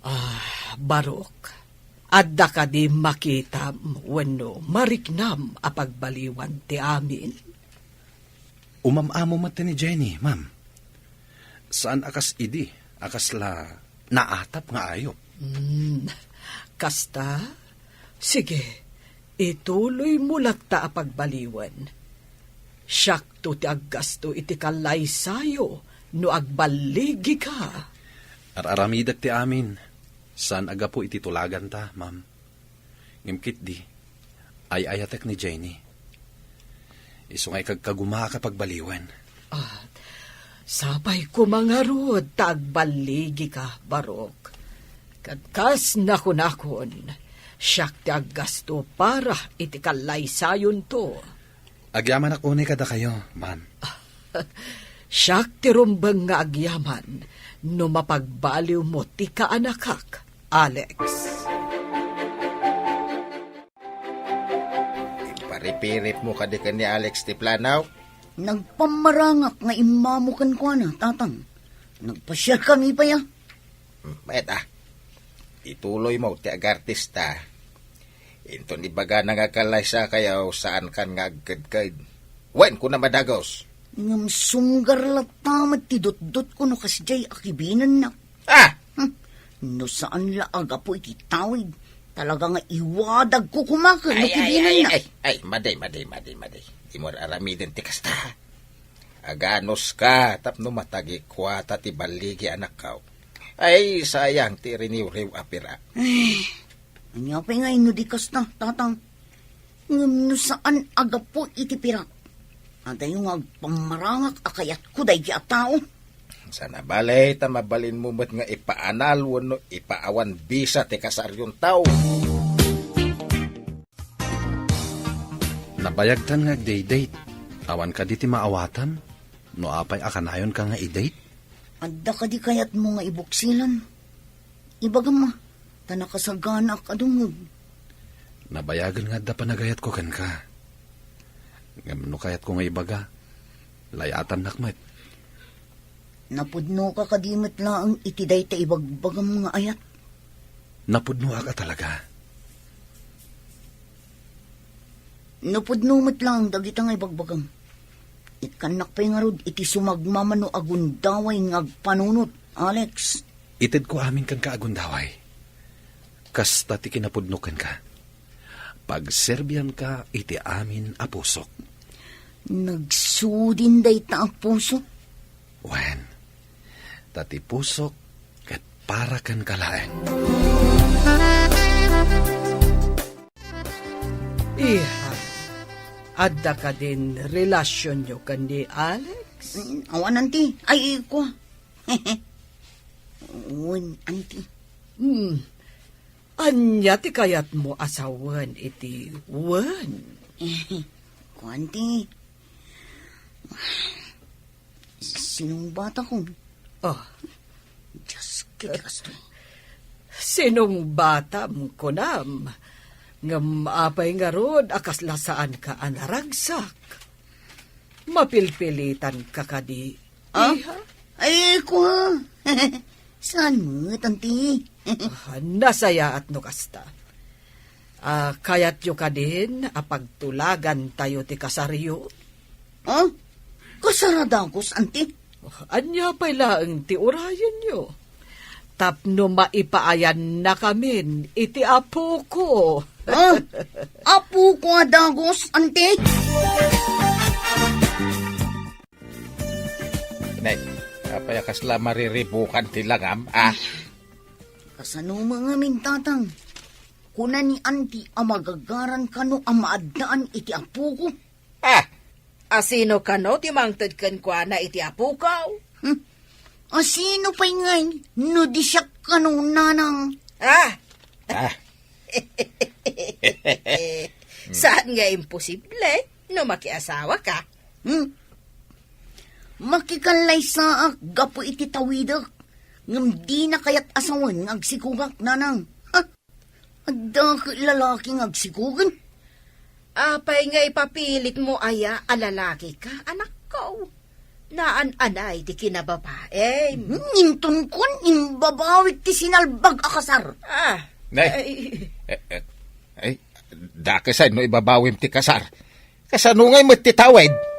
Ah, Barok, adda kadi makitam wenno mariknam a pagbaliwan ti amin? Umam-amo met ni Jenny, ma'am. Saan a kas idi a kasla naatap nga ayup. Hmm, kasta? Sige, ituloymo latta a pagbaliwen. Siakto ti aggasto iti kallaysayo no agballigika. Ar-aramidek ti amin. Saan a gapu iti tulaganta, ma'am. Ngem ketdi, ay-ayatek ni Jenny. Isu nga ikagkagumaak a pagbaliwen. Ah, sapay koma ngarud ta agballigika, Barok. Ket kas nakunakon, siak ti aggasto para iti kallaysayonto. Agyamanak unay kadakayo, ma'am. Siak ti rumbeng nga agyaman no mapagbaliwmo ti kaanakak, Alex. Imparipiripmo kadi ken ni Alex ti planaw? Nagpammarangak nga immamo kenkuana, Tatang. Nagpasiarkami pay a. Hmm, mayat a. Ituloymo ti agartista. Inton ibagana nga kallaysakayo, saankan nga agkedked. Wen, kunam a dagus. Ngem sunggar latta met ti dutdotko no kasdiay a kibinennak. Ah! Hmm. No saan la a gapu iti tawid, talaga nga iwadagko koma ken no kibinennak. Ay, ay, ay, ay, madi, madi, madi, madi. Dimo aramiden ti kasta. Aganuska tapno matagikuata ti balligi anakko. Ay, sayang ti riniwriw a pirak. Ay, ania pay nga inno di kasta, Tatang? Ngem no saan a gapu iti pirak, adayo nga agpammarangak a kayatko daydi a tao. Saan a bale ta mabalinmo met nga ipaanal wenno ipaawan bisa ti kasarionto. Nabayagtan nga agdate-date. Awan kadi ti maawatam no apay a kanayonka nga i-date? Adda kadi kayatmo nga ibuksilan? Ibagam a, ta nakasaganaak a dungngeg. Nabayagen nga adda panagayatko kenka. Ngem no kayatko nga ibaga, layatannak met. Napudnoka kadi met laeng iti dayta ibagbagam nga ayat? Napudnoak a talaga. Napudno met laeng dagita nga ibagbagam. Ikkannak pay ngarud iti sumagmamano a gundaway nga agpanunot, Alex. Itedko amin kenka a gundaway. Kasta ti kinapudno kenka. Pagserbianka iti amin a pusok. Nagsudin dayta a pusok. Wen, ta ti pusok ket para kenka laeng. Iha, adda kadin relasionyo ken ni Alex? Mm, awan, anti. Ay, kua. Wen, anti. Hmm. Ania ti kayatmo a sawen iti wen? Kua, anti. Sinungbatakon. Oh. Dios, kiti kastoy. Sinungbatam, kunam. Ngem apay ngarud a kasla saanka a naragsak? Mapilpilitanka kadi, Ah? Iha? Ay, kua. Saan met, anti? Ah, nasayaat no kasta. Ah, kayatyo kadin a pagtulagantayo ti kasaryo? Ah? Kasar a dagus, anti? Ania pay laeng ti urayenyo? Tapno maipaayannakamin iti apoko. Ah? Apoko a dagus, anti? Nay, apay a kasla mariribukan ti langam, a? Kasano met ngamin, tatang? Kuna ni anti a magagaran kano a maaddaan iti apoko. Ah! Asino kano ti mangted kenkuana iti apoko? Hmm. Asino pay ngay no di siak kano, nanang? Ah! Ah. Saan nga imposible no makiasawaka? Hmm? Makikallaysaak gapu iti tawidek, ngem dina kayat a sawen nga agsikogak, nanang. Ha? Adda ket lalaki nga agsikogen? Apay nga ipapilitmo aya a lalakika, anakko? Naan-anay ti kinababaim. Hmm, intonkon, imbabawik ti sinalbag a kasar. Ah, Nay. Ay. Eh, eh, ay, dakes ay no ibabawim ti kasar. Kasano ngay met ti tawid?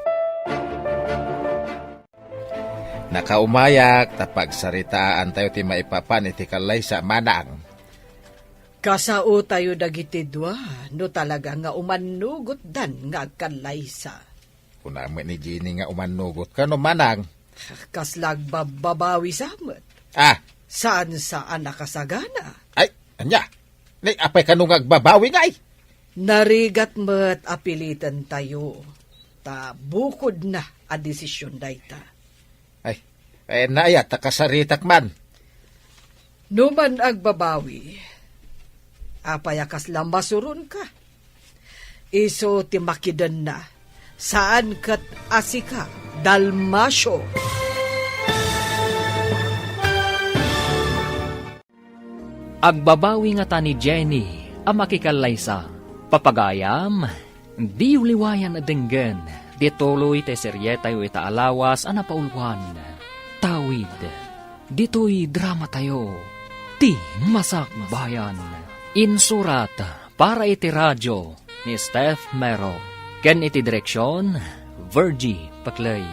Nakaumayak ta pagsaritaantayo ti maipapan iti kallaysa, manang. Kasaotayo dagiti dua no talaga nga umannugotdan nga agkallaysa. Kuna met ni Jenny nga umannugot kano, manang. Kasla agbabbabawi sa met. Ah. Saan-saan a kasagana. Ay, ania? Ni apay kano nga agbabawi ngay? Narigat met a pilitentayo, ta bukodna a desisyon dayta. Ay, ay, naayat ta kasaritak man. No man agbabawi, apay a kasla masuronka? Isu ti makidenna, saan ket a sika, Dalmacio. Agbabawi ngata ni Jenny a makikallaysa. Papagayam, diyo liwayan a denggen ti tuloy ti serietayo ita a lawas a napauluan, Tawid. Ditoy dramatayo, Ti Masakbayan. Insurat para iti radio ni Steph Mero, ken iti direksion, Virgie Paclay.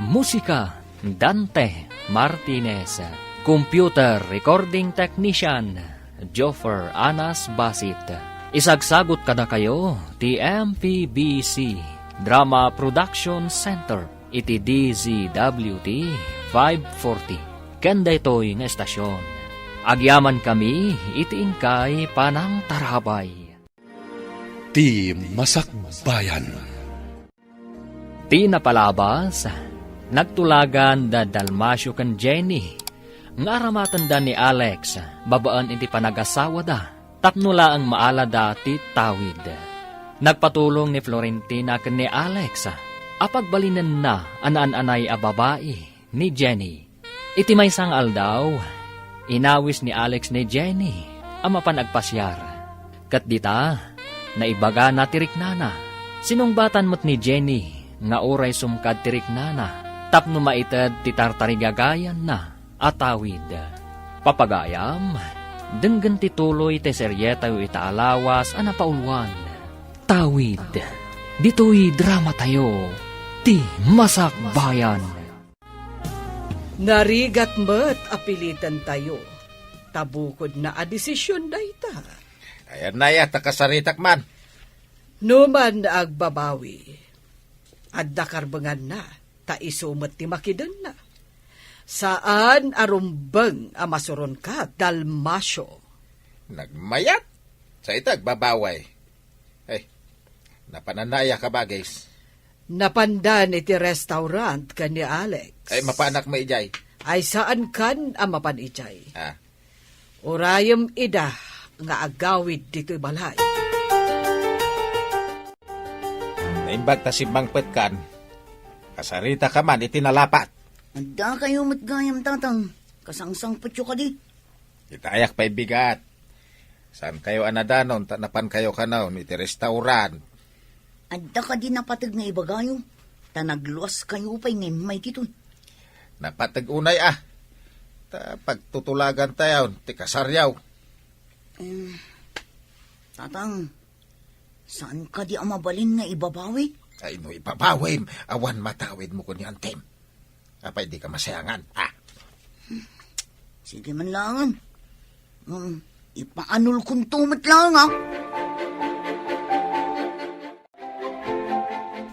Musika, Dante Martinez. Computer recording technician, Joffer Anas Basit. Isagsagut kadakayo ti M P B C Drama Production Center iti D Z W T five forty. Ken daytoy nga estasion, agyamankami iti inkay panangtarabay. Ti Masakbayan. Ti napalabas, nagtulagan da Dalmacio ken Jenny nga aramatenda ni Alex babaen iti panagasawada tapno laeng maalada ti Tawid. Nagpatulong ni Florentina ken ni Alex a pagbalinenna a naan-anay a babai ni Jenny. Iti maysa nga aldaw, inawis ni Alex ni Jenny a mapan agpasiar. Ket dita, naibagana ti riknana. Sinungbatan met ni Jenny nga uray sumkad ti riknana tapno maited ti tartarigagayanna a Tawid. Papagayam, denggen ti tuloy ti serietayo ita a lawas a napauluan, Tawid. Ditoy dramatayo, Ti Masakbayan. Narigat met a pilitentayo Ta bukodna a desision dayta. Ayanna aya ta kasaritak man. No man agbabawi, adda karbenganna, ta isu met ti makidenna. Saan a rumbeng a masuronka, Dalmacio. Nagmayat? Sa ita agbabawi. Ay, napananna aya, kabagis? Napandan iti restaurant ken ni Alex. Ay, mapanak mo ijay? Ay, saankan a mapan ijay. Ah. Urayem ida nga agawid ditoy balay. Naimbag ta simmangpetkan, kasaritaka man iti nalapat. Adda kayo met gayam, Tatang. Kasangsangpetyo kadi? Itayak pay bigat. Saankayo a nadanon ta napankayo kanayon iti restaurant. Adda kadi napateg nga ibagayo, ta nagluaskayo pay nga immay ditoy? Napateg unay a. Ta pagtutulagantayon ti kasaryo. Em, Tatang, saan kadi a mabalin nga ibabawi? Ay, no ibabawim, awan matawidmo kunian, Tim. Apay, dika masayangan, ah? Sige man laengen. Hmm, ipaanulkonto met laeng, ah.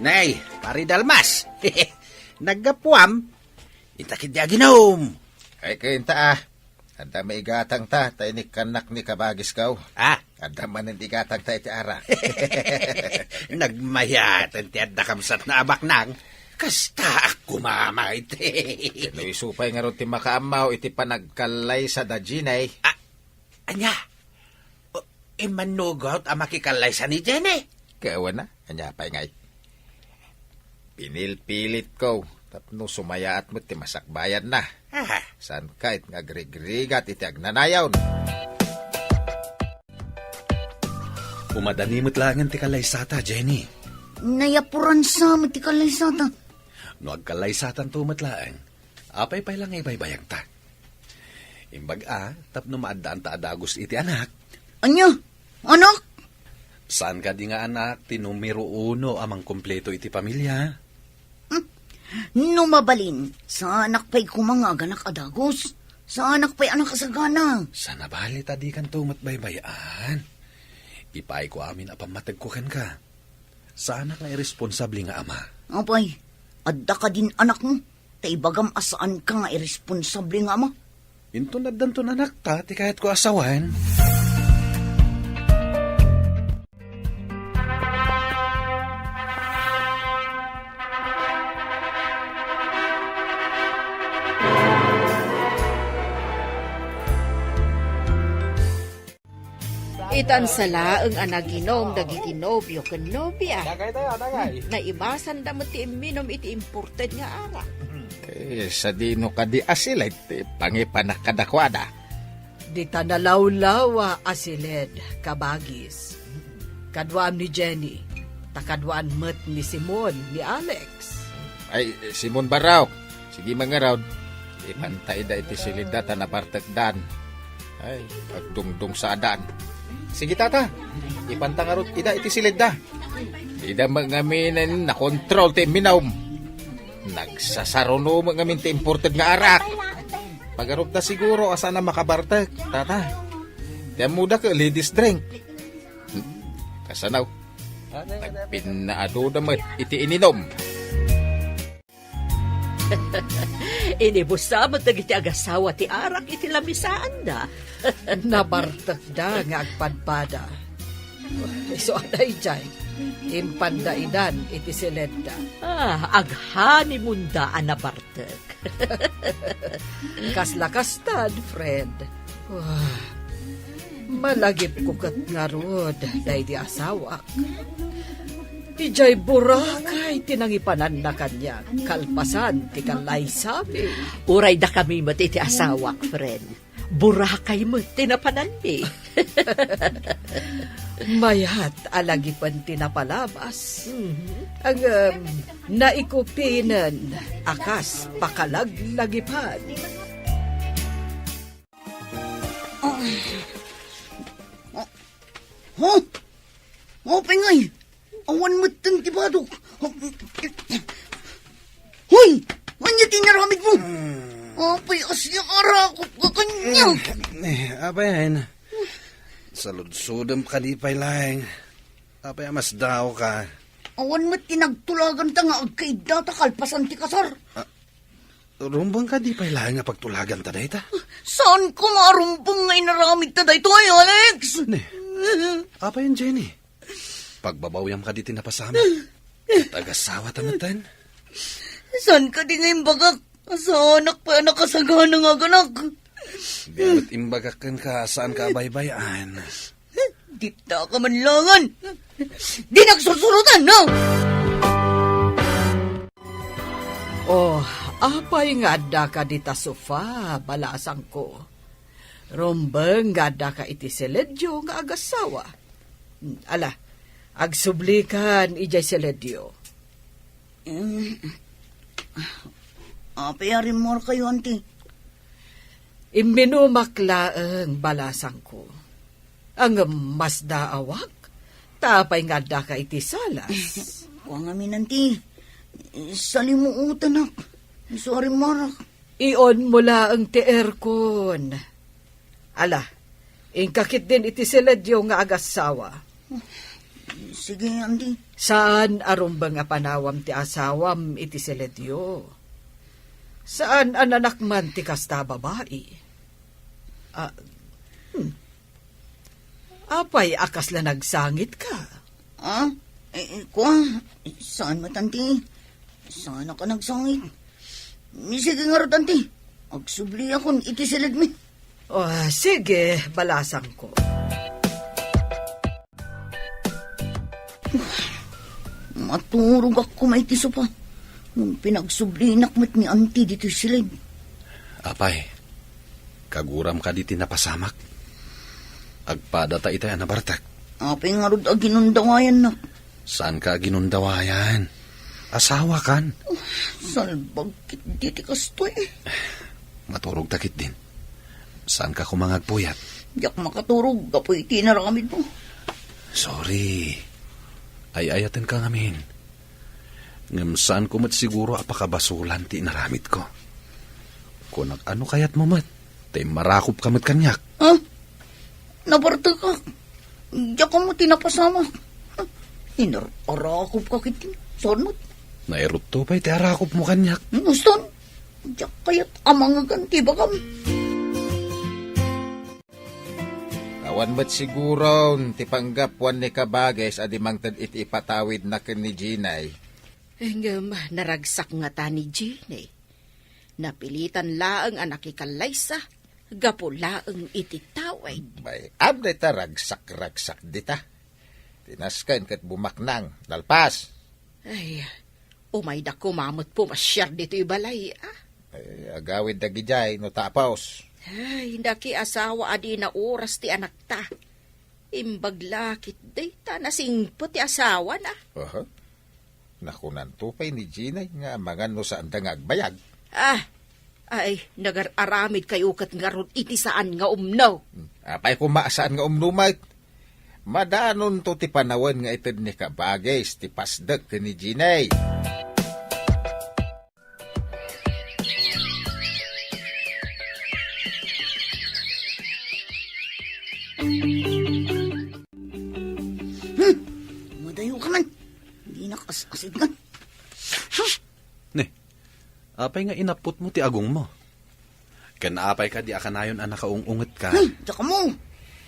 Nay, Pari Dalmas. Naggapuam? Inta ketdi aginom. Ay, kainta, ah. Adda maigatangta, ta inikkannak ni kabagisko. Ah? Adda manen igatangta iti arak. Nagmayaten ti adda kabsatna a baknang. Kastaak koma met. No isu pay ngarud ti makaammo iti panagkallaysa da Jenny. Ah, ania? O, immannugot a makikallaysa ni Jenny? Kawana, ania pay ngay? Pinilpilitko tapno sumayaat met ti masakbayanna. Aha. Saanka nga agrigrigat iti agnanayon. Umadani met laengen ti kallaysata, Jenny. Nayapuransa met ti kallaysata. No agkallaysatanto met laeng, apay pay la nga ibaybayagta? Imbag a, tapno maaddaanta a dagus iti anak. Ania? Anak? Saan kadi nga anak ti numero uno a mangkumpleto iti pamilia? Hmm. No mabalin, saanak pay koma nga aganak a dagus. Saanak pay a nakasagana. Saan a bale ta dikanto met baybay-an. Ipaayko amin a pammategko kenka. Saanak nga irresponsable nga ama. Apay, adda kadin anakmo, ta ibagam a saanka nga irresponsable nga ama. Inton addanton anakta ti kayatko a sawen. Itan sa laeng a naginom dagiti nobio ken nobia. Dagay tayo, dagay. Naibasanda met ti imminom iti imported nga arak. Eh, sadino kadi a siled ti pangipanak kadakuada? Dita nalawlawa a siled, kabagis. Kaduam ni Jenny, ta kaduaan met ni Simon, ni Alex. Ay, Simon Barraok, sige mangarud. Ipanta ida iti siledda ta nabartekdan. Ay, agdungdung sa adan. Sige, tata. Ipanta ngarud ida iti siledda. Ida mangaminen nakontrol ti imminom. Nagsasaruno met ngamin ti imported nga arak. Pagarupda siguro a saan a makabartek, tata. Ti ammoda ket ladies drink. Hmm, kasanaw. Nagpinnaadoda met iti ininom. Inibusa met dagiti agasawa ti arak iti lamisaanda. Nabartekda nga agpadpada. Isu a daydiay, impanda idan iti siledda. Ah, aghanimonda a nabartek. Kasla kastan, friend. Ah, malagipko ket ngarud daydi asawak. Idiay Boracay ti nangipananna kaniak, kalpasan ti kallaysabi. Uray dakami met iti asawak, friend. Boracay met ti napananmi. Mayat a lagipen ti napalabas. Mhm. Ngem, naikupinen a kas pakalaglagipan. Oh. Oh. Oh, pengay! Awan metten ti badok. Hoy! Ania ti inaramidmo? Hmm. Apay a siya arakop ka kaniak? Eh, apay, Ain? Saludsodem kadi pay laeng. Apay a masdaawka? Awan met ti nagtulaganta nga agkaiddata kalpasan ti kasar. Ah, rumbeng kadi pay laeng nga pagtulaganta dayta? Saanko nga arumbeng nga inaramidta daytoy, Alex? Ne, apay, Jenny? Pagbabawyam kadi ti napasamak? Ket agasawata metten? Saan kadi nga imbagak? Saanak pay a nakasagana nga aganak. Di met imbagak kenka, saanka a baybay-an. Dita ka manlangan. Di nagsursurutan, no? Oh, apay nga addaka dita sofa, balasangko? Rumbeng nga addaka iti siledyo nga agassawa. Ala, agsublikan idiay siledyo. Em, apay a rimmuarkayo, anti? Imminumak laeng, balasangko. Ngem masdaawak, ta apay nga addaka iti salas? Kua ngamin, anti. Salimuotanak. Isu a rimmuarak. Ionmo laeng ti aircon. Ala, inka ketdin iti siledyo nga agassawa. Sige, anti. Saan a rumbeng a panawam ti asawam iti siledyo. Saan a nanakman ti kasta a babai. Ah, hmm. Apay a kasla nagsangitka? Ah? Eh, eh, kua? Saan met, anti? Saanak a nagsangit. Sige ngarud, anti. Agsubliakon iti siledmi. Oh, sige, balasangko. Maturogak koma iti sofa. Ngem pinagsublinak met ni anti ditoy siled. Apay, kaguram kadi ti napasamak? Agpadata itay a nabartek. Apay ngarud a ginundawayannak? Saanka a ginundawayan? Asawakan. Oh, salbag ketdi ti kastoy. Maturogta ketdin. Saanka koma nga agpuyat? Diak makaturog gapu iti inaramidmo. Sorry. Ay-ayatenka ngamin. Ngem saanko met siguro a pakabasolan ti inaramidko. Kunak, ano kayatmo met? Ta immarakopka met kaniak. Ah? Nabartekak. Diak ammo ti napasamak. Inar-arakopka ketdi. Saan met? Nairutto pay ti arakopmo kaniak. Uston, diak kayat a mangegan ti ibagam. Awan met siguron ti panggapuan ni Kabagis a di mangted iti ipatawidna ken ni Jinay. Ngem naragsak ngata ni Jinay. Napilitan laeng a nakikallaysa gapu laeng iti tawid. Bay-am dayta ragsak-ragsak dita. Ti nasken ket bumaknang, nalpas. Ay, umayda koma met pumasiar ditoy balay, ah. Ay, agawid dagidiay no tapos. Ay, nakiasawa a di naoras ti anakta. Imbag la ketdi ta nasingpet ti asawana. Aha. Nakunanto pay ni Jinay nga amangan no saanda nga agbayag. Ah, ay, nagar-aramidkayo ket ngarud iti saan nga umno. Hmm, apay koma a saan nga umno met? Madanonto ti panawen nga ited ni Kabagis ti pasdek ken ni Jinay. Hmm, madayo ka man. Dinak as-asidngan. Hmm. Ne, apay nga inapputmo ti agongmo? Ken apay kadi a kanayon a nakaung-ungetka? Hmm, diak ammo.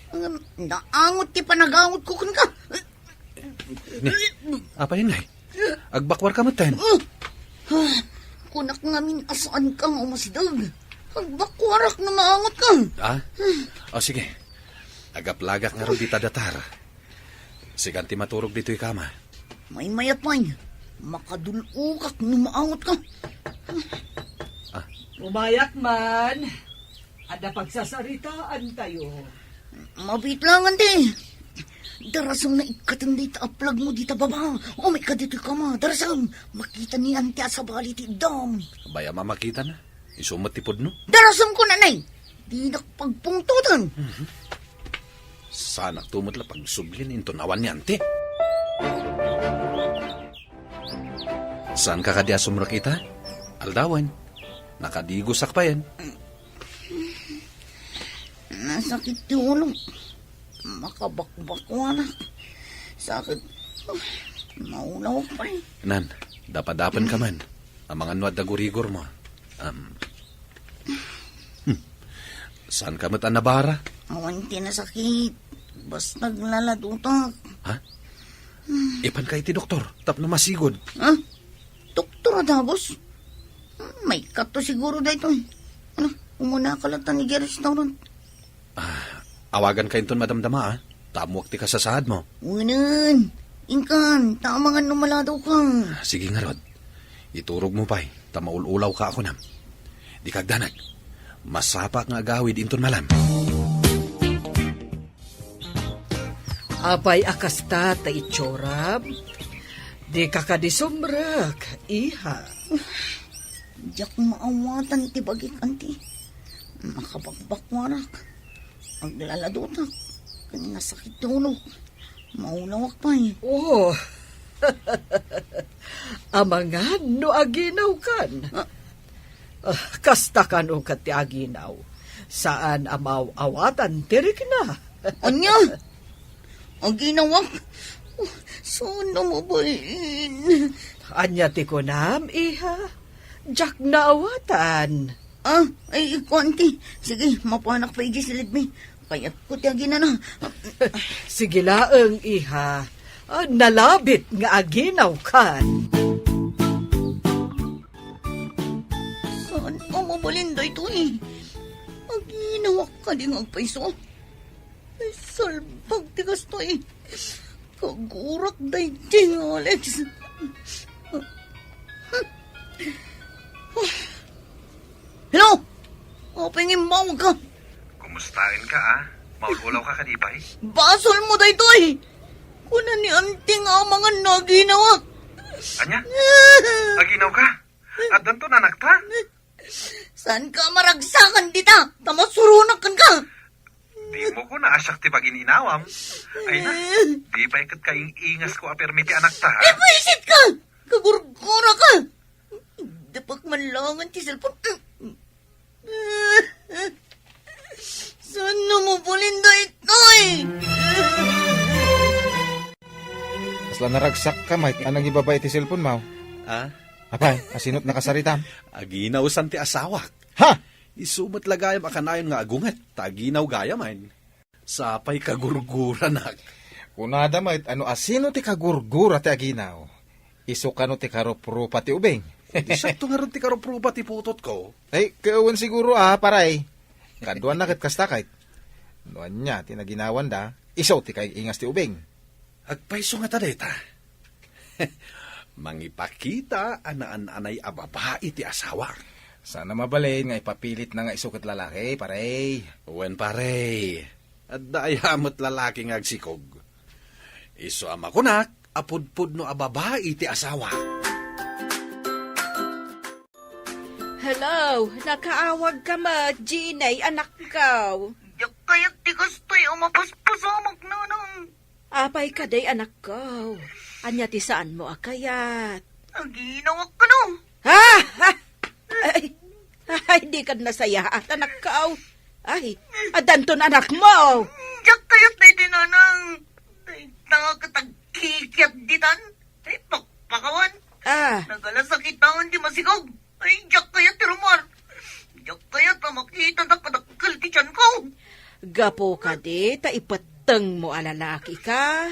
Ngem naangot ti panagangotko kenka. Ne, apay ngay? Agbakuarka metten? Ah, kunak ngamin a saanka nga umasideg. Agbakuarak no maangotka. Ah? O, sige. Agaplagak ngarud dita datar. Sikan ti maturog ditoy kama. Maymayat pay. Makadul-okak no maangotka. Ah. Umayat man. Adda pagsasaritaantayo. Mabiit lang, anti. Darasem nga ikkaten dayta a plagmo dita baba. Umayka ditoy kama, darasem. Makita ni anti a sabali ti iddam. Bay-am a makitana. Isu met ti pudno. Darasem ko, nanay. Dinak pagpungtoten. Mhm. Saanakto met la pagsublin inton awan ni anti. Saanka kadi a sumrekita? Aldawen. Nakadigosak payen. Nasakit ti ulo. Makabakbakwanak. Sakit. Maulawak pay. Nan, dapadapen ka man. Amangan no adda gurigor mo. Um, hmm. Saan ka met a nabara? Awan ti nasakit. Basta aglaladotak. Ha? Ipan ka iti doktor, tapno masigud. Ha? Doktor a dagus? Maikkato siguro daytoy. Ano, umuna ka latta idiay restaurant. Ah, awagan ka inton madamdama, ah. Ta ammoak ti kasasaad mo. Unan, inkan, ta amangan no maladaw ka. Sige ngarud. Iturog mo pay, ta maul-ulaw ka a kunam. Di ka agdanag. Masapak nga agawid inton malam. Apay a kasta ta itsuram? Di ka kadi sumrek, iha. Diak maawatan ti bagik, anti. Makabakbakwarak. Aglaladotak. Ken nasakit ti ulok. Maulawak pay. Oh. Amangan no aginawkan. Ah. Ah, kasta kano ket ti aginaw. Saan a maaw-awatan ti rikna. Ania? Aginawak? Oh, saan a mabalin? Ania ti kunam, iha? Diak naawatan. Ah, ay, kuan ti. Sige, mapanak pa iti silidmi. Kayatko ti aginana. Sige laeng, iha. Ah, nalabit nga aginawkan. Saan a mabalin daytoy? Aginawak kadi nga agpayso? Ay, salbag ti kastoy. Kagurak daydi nga Alex. Hello? Apay nga immawag ka? Kumustaen ka, ah? Maul-ulaw ka kadi pay? Basol mo daytoy! Kuna ni Auntie nga amangan no aginawak. Ania? Aginaw ka? Addanto nanakta? Saan ka maragsakan dita? Ta masuronak kenka. Di mo ko naasiak ti pagin-inawam. Ay na, di pay ket kaing-ingas ko a permi ti anakta, ha? Ibuisit ka! Kagurgura ka! Dapak man langen ti cellphone. Saan a mabalin daytoy? Kasla naragsak ka, Mike, a nangibaba iti cellphone mo. Ah? Apay, asino't nakasaritam? Aginaw san ti asawak. Ha? Isu met la gayam a kanayon nga agunget, ta aginaw gayam, ay. Sapay kagurguranak. Kunada met, ano, asino ti kagurgura ti aginaw? Isu kano ti karuprupa ti ubing? Di siakto ngarud ti karuprupa ti putotko. Ay, kawan siguro, ah, paray. Kaduanna ket kasta, kayat. No ania ti naginawanda, isu ti kaing-ingas ti ubing. Agpayso ngata dayta. Mangipakita a naan-anay a babai ti asawa. Saan a mabalin nga ipapilitna nga isu ket lalaki, pare. Wen, pare. Adda aya met lalaki nga agsikog. Isu a makunak a pudpudno a babai ti asawa. Hello, nakaawag ka met, Jeannie, anakko. Diak kayat ti kastoy a mapaspasamak, nanang. Apay kadi, anakko? Ania ti saanmo a kayat? Aginawak kano. Ha? Ha? Ay, ay, di kad nasayaat, anakko. Ay, addanton anakmo. Diak kayat daydi, nanang. Dayta ket agkikiat ditan. Ay, pakpakawan. Ah. Nagalasakitan ti masikog. Ay, diak kayat ti rummuar. Diak kayat a makita dakdakkel ti tianko. Gapu kadi ta ipettengmo a lalaki ka.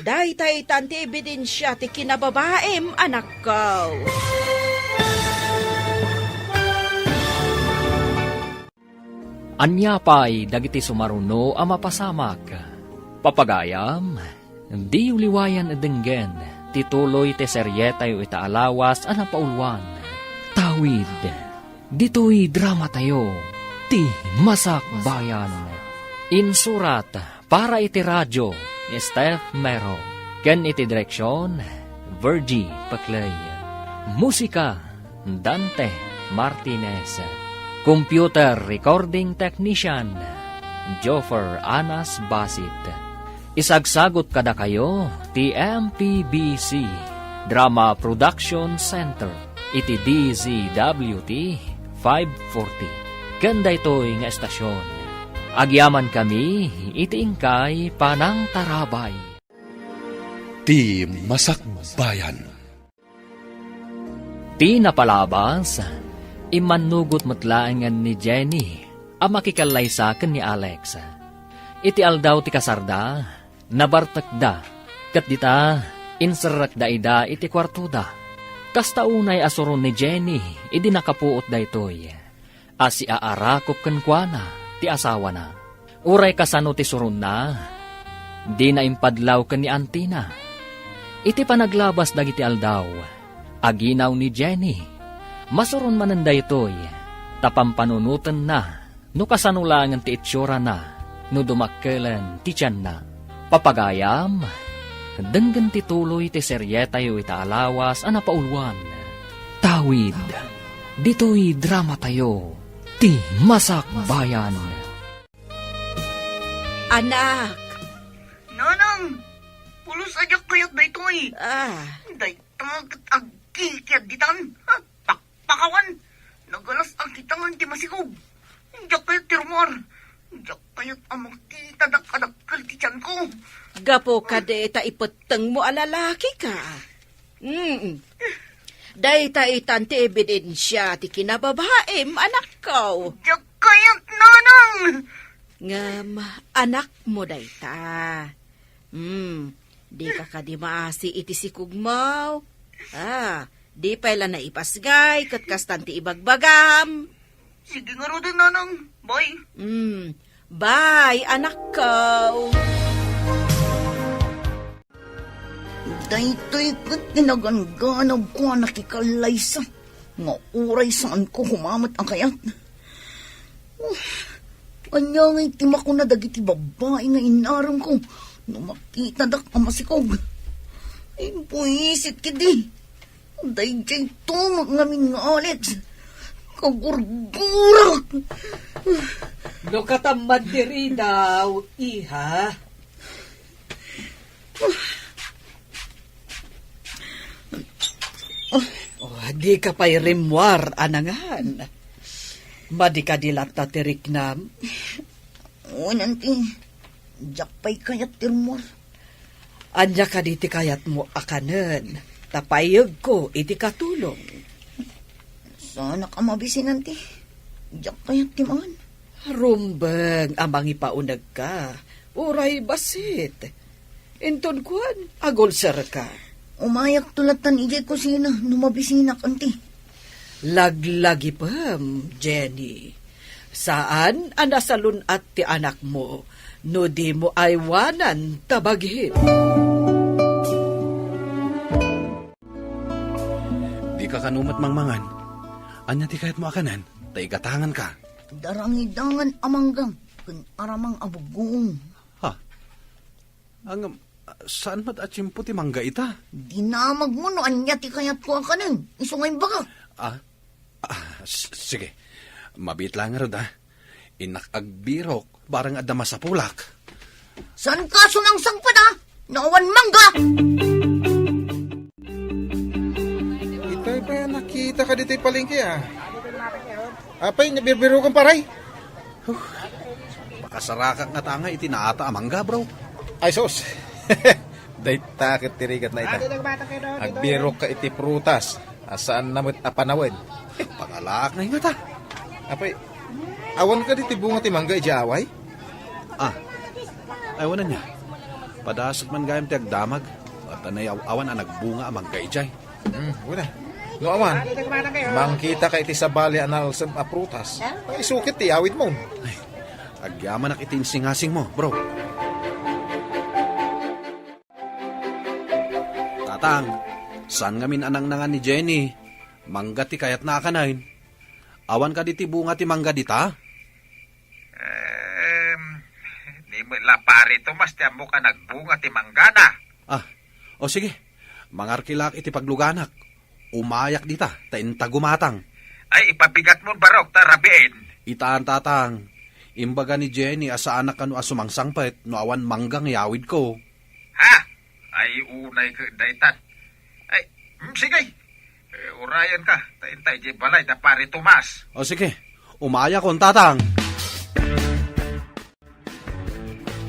Daytaytan ti ebidensia ti kinababaim, anakko. Ania pay dagiti sumaruno a mapasamak? Papagayam, diyo liwayan a denggen ti tuloy ti serietayo ita a lawas a napauluan. Tawid, ditoy dramatayo, ti Masakbayan. Insurat para iti radio ni Steph Mero, ken iti direksion, Virgie Paclay. Musika, Dante Martinez. Computer recording technician, Joffer Anas Basit. Isagsagut kadakayo ti M P B C Drama Production Center iti D Z W T five forty. Ken daytoy nga estasion, agyamankami iti inkay panangtarabay. Ti Masakbayan. Ti napalabas, immannugot met laengen ni Jenny a makikallaysa ken ni Alex. Iti aldaw ti kasarda, nabartekda, ket dita, inserrekda ida iti kuartoda. Kasta unay a suron ni Jenny idi nakapuot daytoy a siaarakop kenkuana ti asawana. Uray kasano ti suronna, dina impadlaw ken ni antina. Iti panaglabas dagiti aldaw, aginaw ni Jenny. Masuron manen daytoy, ta pampanunotenna no kasano laengen ti itsiorana no dumakkelen ti tianna. Papagayam, denggen ti tuloy ti serietayo ita a lawas a napauluan. Tawid, ditoy dramatayo, Ti Masakbayan. Anak! Nanang! Pulos a diak kayat daytoy! Ah. Dayta ket agkikiad ditan. Ha? Pakpakawan! Nagalas a kitaan ti masikog. Diak kayat ti rummuar. Diak kayat a makitadak a dakkel ti tianko. Gapu kadi ta ipettengmo a lalaki ka. Mm. Dayta itan ti ebidensia ti kinababaim, anakko. Diak kayat, nanang! Ngem, anakmo dayta. Hmm, dika kadi maasi iti sikogmo? Ah, di pay la naipasgay ket kastan ti ibagbagam. Sige ngaruden, nanang. Bye. Hmm, bye, anakko. Daytoy ket ti naganganabko a nakikallaysa nga uray saanko koma met a kayat. Ania ngay ti makuna dagiti babbai nga inaremko no makitadak a masikog? Ay, buisit ketdi. Daydiay tumeng ngamin nga Alex. Kagurgurak! No katamman ti ridaw, iha. Oh, dika pay rimmuar a nangan. Madi kadi latta ti riknam? Wen, anti, diak pay kayat ti rummuar. Ania kadi ti kayatmo a kanen? Ta payegko iti katulong. Saanak a mabisin, anti. Diak kayat ti maan. Rumbeng a mangipaunegka, uray bassit. Inton kuan, agulserka. Umayakto lattan idiay kusina no mabisinak, anti. Laglagipem, Jenny. Saan a nasalun-at ti anakmo no dimo aywanan ta bagim. Dika kano met mangmangan. Ania ti kayatmo a kanen? Ta igatanganka. Darangidangan a mangga ken aramang a buggoong. Ha? Ngem, saan met a tiempo ti mangga ita? Dinamagmo no ania ti kayatko a kanen, isu nga imbaga. Ah? Ah, s-, sige. Mabiit laeng ngarud, ah. Innak agbirok, barang adda masapulak. Saanka sumangsangpet, ah? No awan mangga! Itay pay a nakitaka ditoy palengke, ah. Apay, nabirbirokan, paray? Huh. Pakasarakak ngata nga iti naata a mangga, bro. Ay, sus. Dayta ket ti rigatna ita. Agbirokka iti prutas a saanna met a panawen. Pangalaak ngay ngata. Apay, awan kadi ti bunga ti mangga idiay away? Ah, ay, awan ania. Padasek man gayam ti agdamag. Ta nayaw-awan a nagbunga a mangga idiay. Hmm, wen a. No awan, mangkitaka iti sabali a nalsem a prutas. Ay, isukit ti awidmo. Ay, agyamanak iti insingasingmo, bro. Tatang, saan ngamin a nangnangan ni Jenny? Mangga ti kayatna a kanen. Awan kadi ti bunga ti mangga dita? Em, di met la pare Tomas ti ammok a nagbunga ti manggana. Ah, o sige. Mangarkilaak iti pagluganak. Umayak dita, ta inta gumatang. Ay, ipabigatmon, barok, ta rabiin. Itan, tatang. Imbaga ni Jenny a saanak kano a sumangsangpet no awan mangga nga yawidko. Ha? Ay, unay ket daytan. Ay, mm, sige. Eh, urayan ka, ta intay di balay da Pare Tomas. O sige, umayakon, Tatang.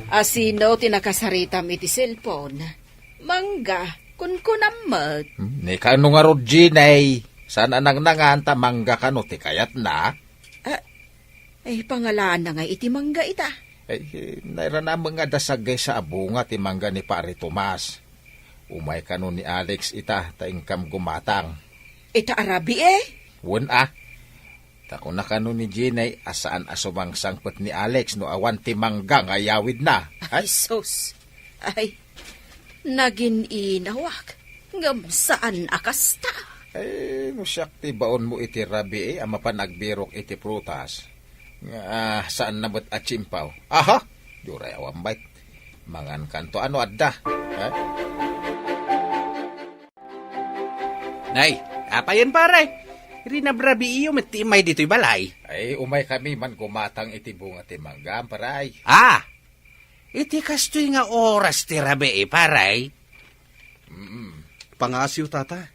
Asino ti nakasaritam iti cellphone? Mangga, kunkunam met. Hmm, ni kano ngarud, Jenny? Saan a nangnangan ta mangga kano ti kayatna? Ah, ay, pangalaanna nga iti mangga ita. Ay, eh, nairana met nga adda saggaysa a bunga ti mangga ni Pare Tomas. Umay kano ni Alex ita, ta inkam gumatang. Ita a rabii, eh? Wen a. Ta kuna kano ni Jenny a saan a sumangsangpet ni Alex no awan ti mangga nga iyawidna. Ay, ay, sus. Ay, nagin-inawak. Ngem saan a kasta. Ay, no siak ti baonmo iti rabii a mapan agbirok iti prutas, nga, ah, saanna met a tsimpaw. Aha! Diyo ray awan bayt. Mangan kanto ano adda. Ha? Nay, apayen, pare? Rinabrabiiyo met ti immay ditoy balay. Ay, umay kami man gumatang iti bunga ti mangga, pare. Ah! Iti kastoy nga oras ti rabii, pare? Mm. Pangasiw, tata.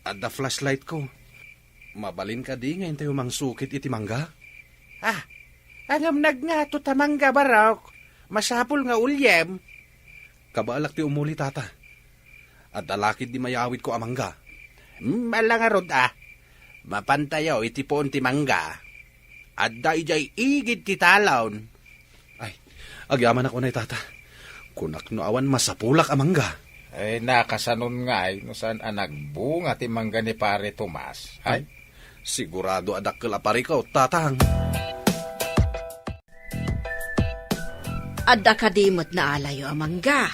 Adda flashlight ko. Mabalin kadi nga intayo mangsukit iti mangga? Ah, ngem nagngato ta mangga, barok. Masapul nga uliem. Kabaelak ti umuli, tata. Adda lakid di mayawidko a mangga. Hmm, ala ngarud a. Mapantayo iti puon ti mangga. Adda idiay igid ti talon. Ay, agyamanak unay, tata. Kunak no awan masapulak a mangga. Ay, nakasanon ngay no saan a nagbunga ti mangga ni Pare Tomas. Ay, ay, sigurado a dakkel a parikot, tatang. Adda kadi met naalayo a mangga?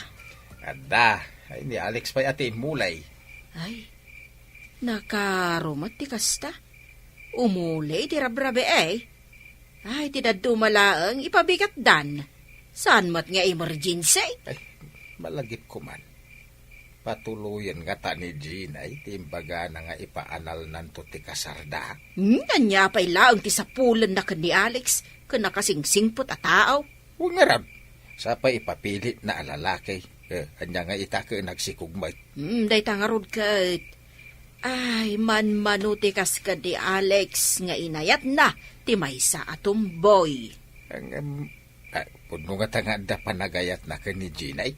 Adda. Ay, ni Alex pay a ti immuli. Ay, nakarumat ti kasta. Umuli ti rabrabii, eh. Ay, ti dadduma laeng ipabigatdan. Saan met nga emergency? Ay, malagipko man. Patuloyen ngata ni Jenny ti imbagana nga ipaanalnanto ti kasarda. Hmm, ania pay laeng ti sapulenna ken ni Alex ken nakasingsingpet a tao? Wen ngarud, sapay ipapilitna a lalaki. Eh, ania nga ita ket nagsikog met? Hmm, dayta ngarud ket. Ay, manmano ti kas ken ni Alex nga inayatna ti maysa a tomboy. Ang, em, Ah, pudno ngata nga adda panagayatna ken ni Jenny.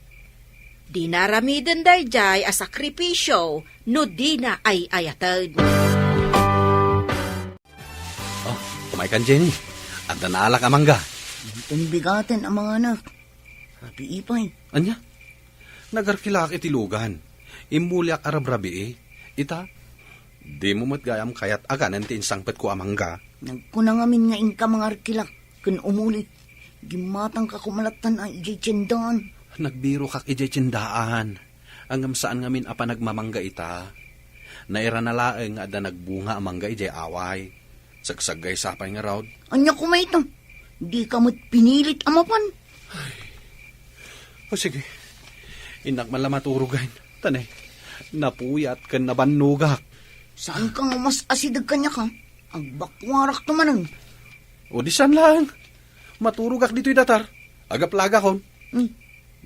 Dina aramiden daydiay a sakripisio no dina ay-ayaten. Oh, umaykan, Jenny. Adda naalak a mangga. Inton bigaten a manganak. Rabii pay. Ania? Nagarkilaak iti lugan. Immuliak a rabrabii. Ita, dimo met gayam kayat a kanen ti insangpetko a mangga. Nagkuna ngamin nga inka mangarkilak ken umuli. Gimmatangka koma lattan a idiay tiendaan. Nagbirokak idiay tiendaan. Ngem saan ngamin a panagmamangga ita. Nairana laeng nga adda nagbunga a mangga idiay away. Sagsaggaysa pay ngarud. Ania koma ita? Dika met pinilit a mapan? O sige. Innak man la maturog, ay. Ta ne, napuyat ken nabannogak. Saanka nga mas asideg kaniak, a? Agbakuarakto manen. O di saan laeng. Maturogak ditoy datar. Agaplagakon. Hmm.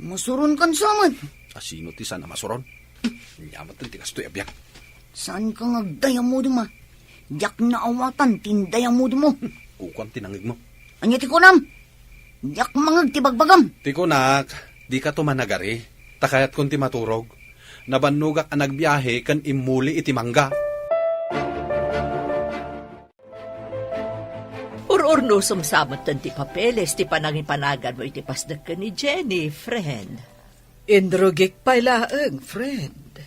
Masuronkan sa met. Asino ti saan a masuron? Ania met ti kastoy a biag? Saanka nga agdayamudem, a? Diak naawatan ti indayamudemmo. Kukuam ti nangegmo. Ania ti kunam? Diak mangeg ti bagbagam. Ti kunak, dika to managari. Ta kayatkon ti maturog. Nabannogak a nagbiahe ken immuli iti mangga. Ur-urnosem sa metten ti papeles ti panangipanaganmo iti pasdek ken ni Jenny, friend. Inrugik pay laeng, friend.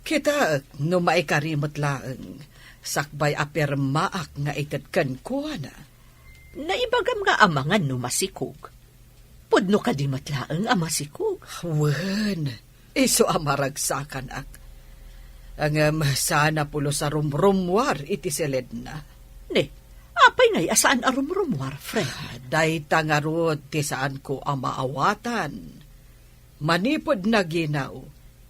Kitaek no maikari met laeng, sakbay a pirmaak nga ited kenkuana. Naibagam nga amangan no masikog. Pudno kadi met laeng a masikog? Wen, isu a maragsakanak. Ngem saan a pulos a rumrummuar iti siledna. Ne, apay ngay a saan a rumrummuar, friend? Dayta ngarud ti saanko a maawatan. Manipud naginaw,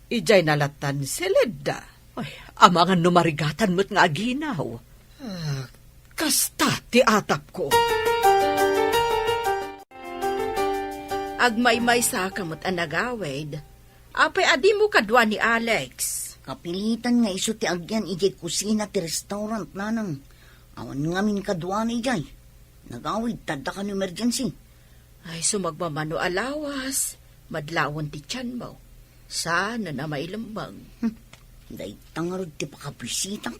idiay nalattan siledda. Ay, amangan no marigatan met nga aginaw. Ah, kasta ti atapko. Agmaymaysa ka met a nagawid. Apay a dimo kadua ni Alex? Kapilitan nga isu ti agyan idiay kusina ti restaurant, nanang. Awan ngamin kaduana idiay. Nagawid, tadda kan emergency. Ay, sumagmamano a lawas, madlawan ti tianmo. Saan a mailemmeng. Hmm. Dayta ngarud ti pakabisitak.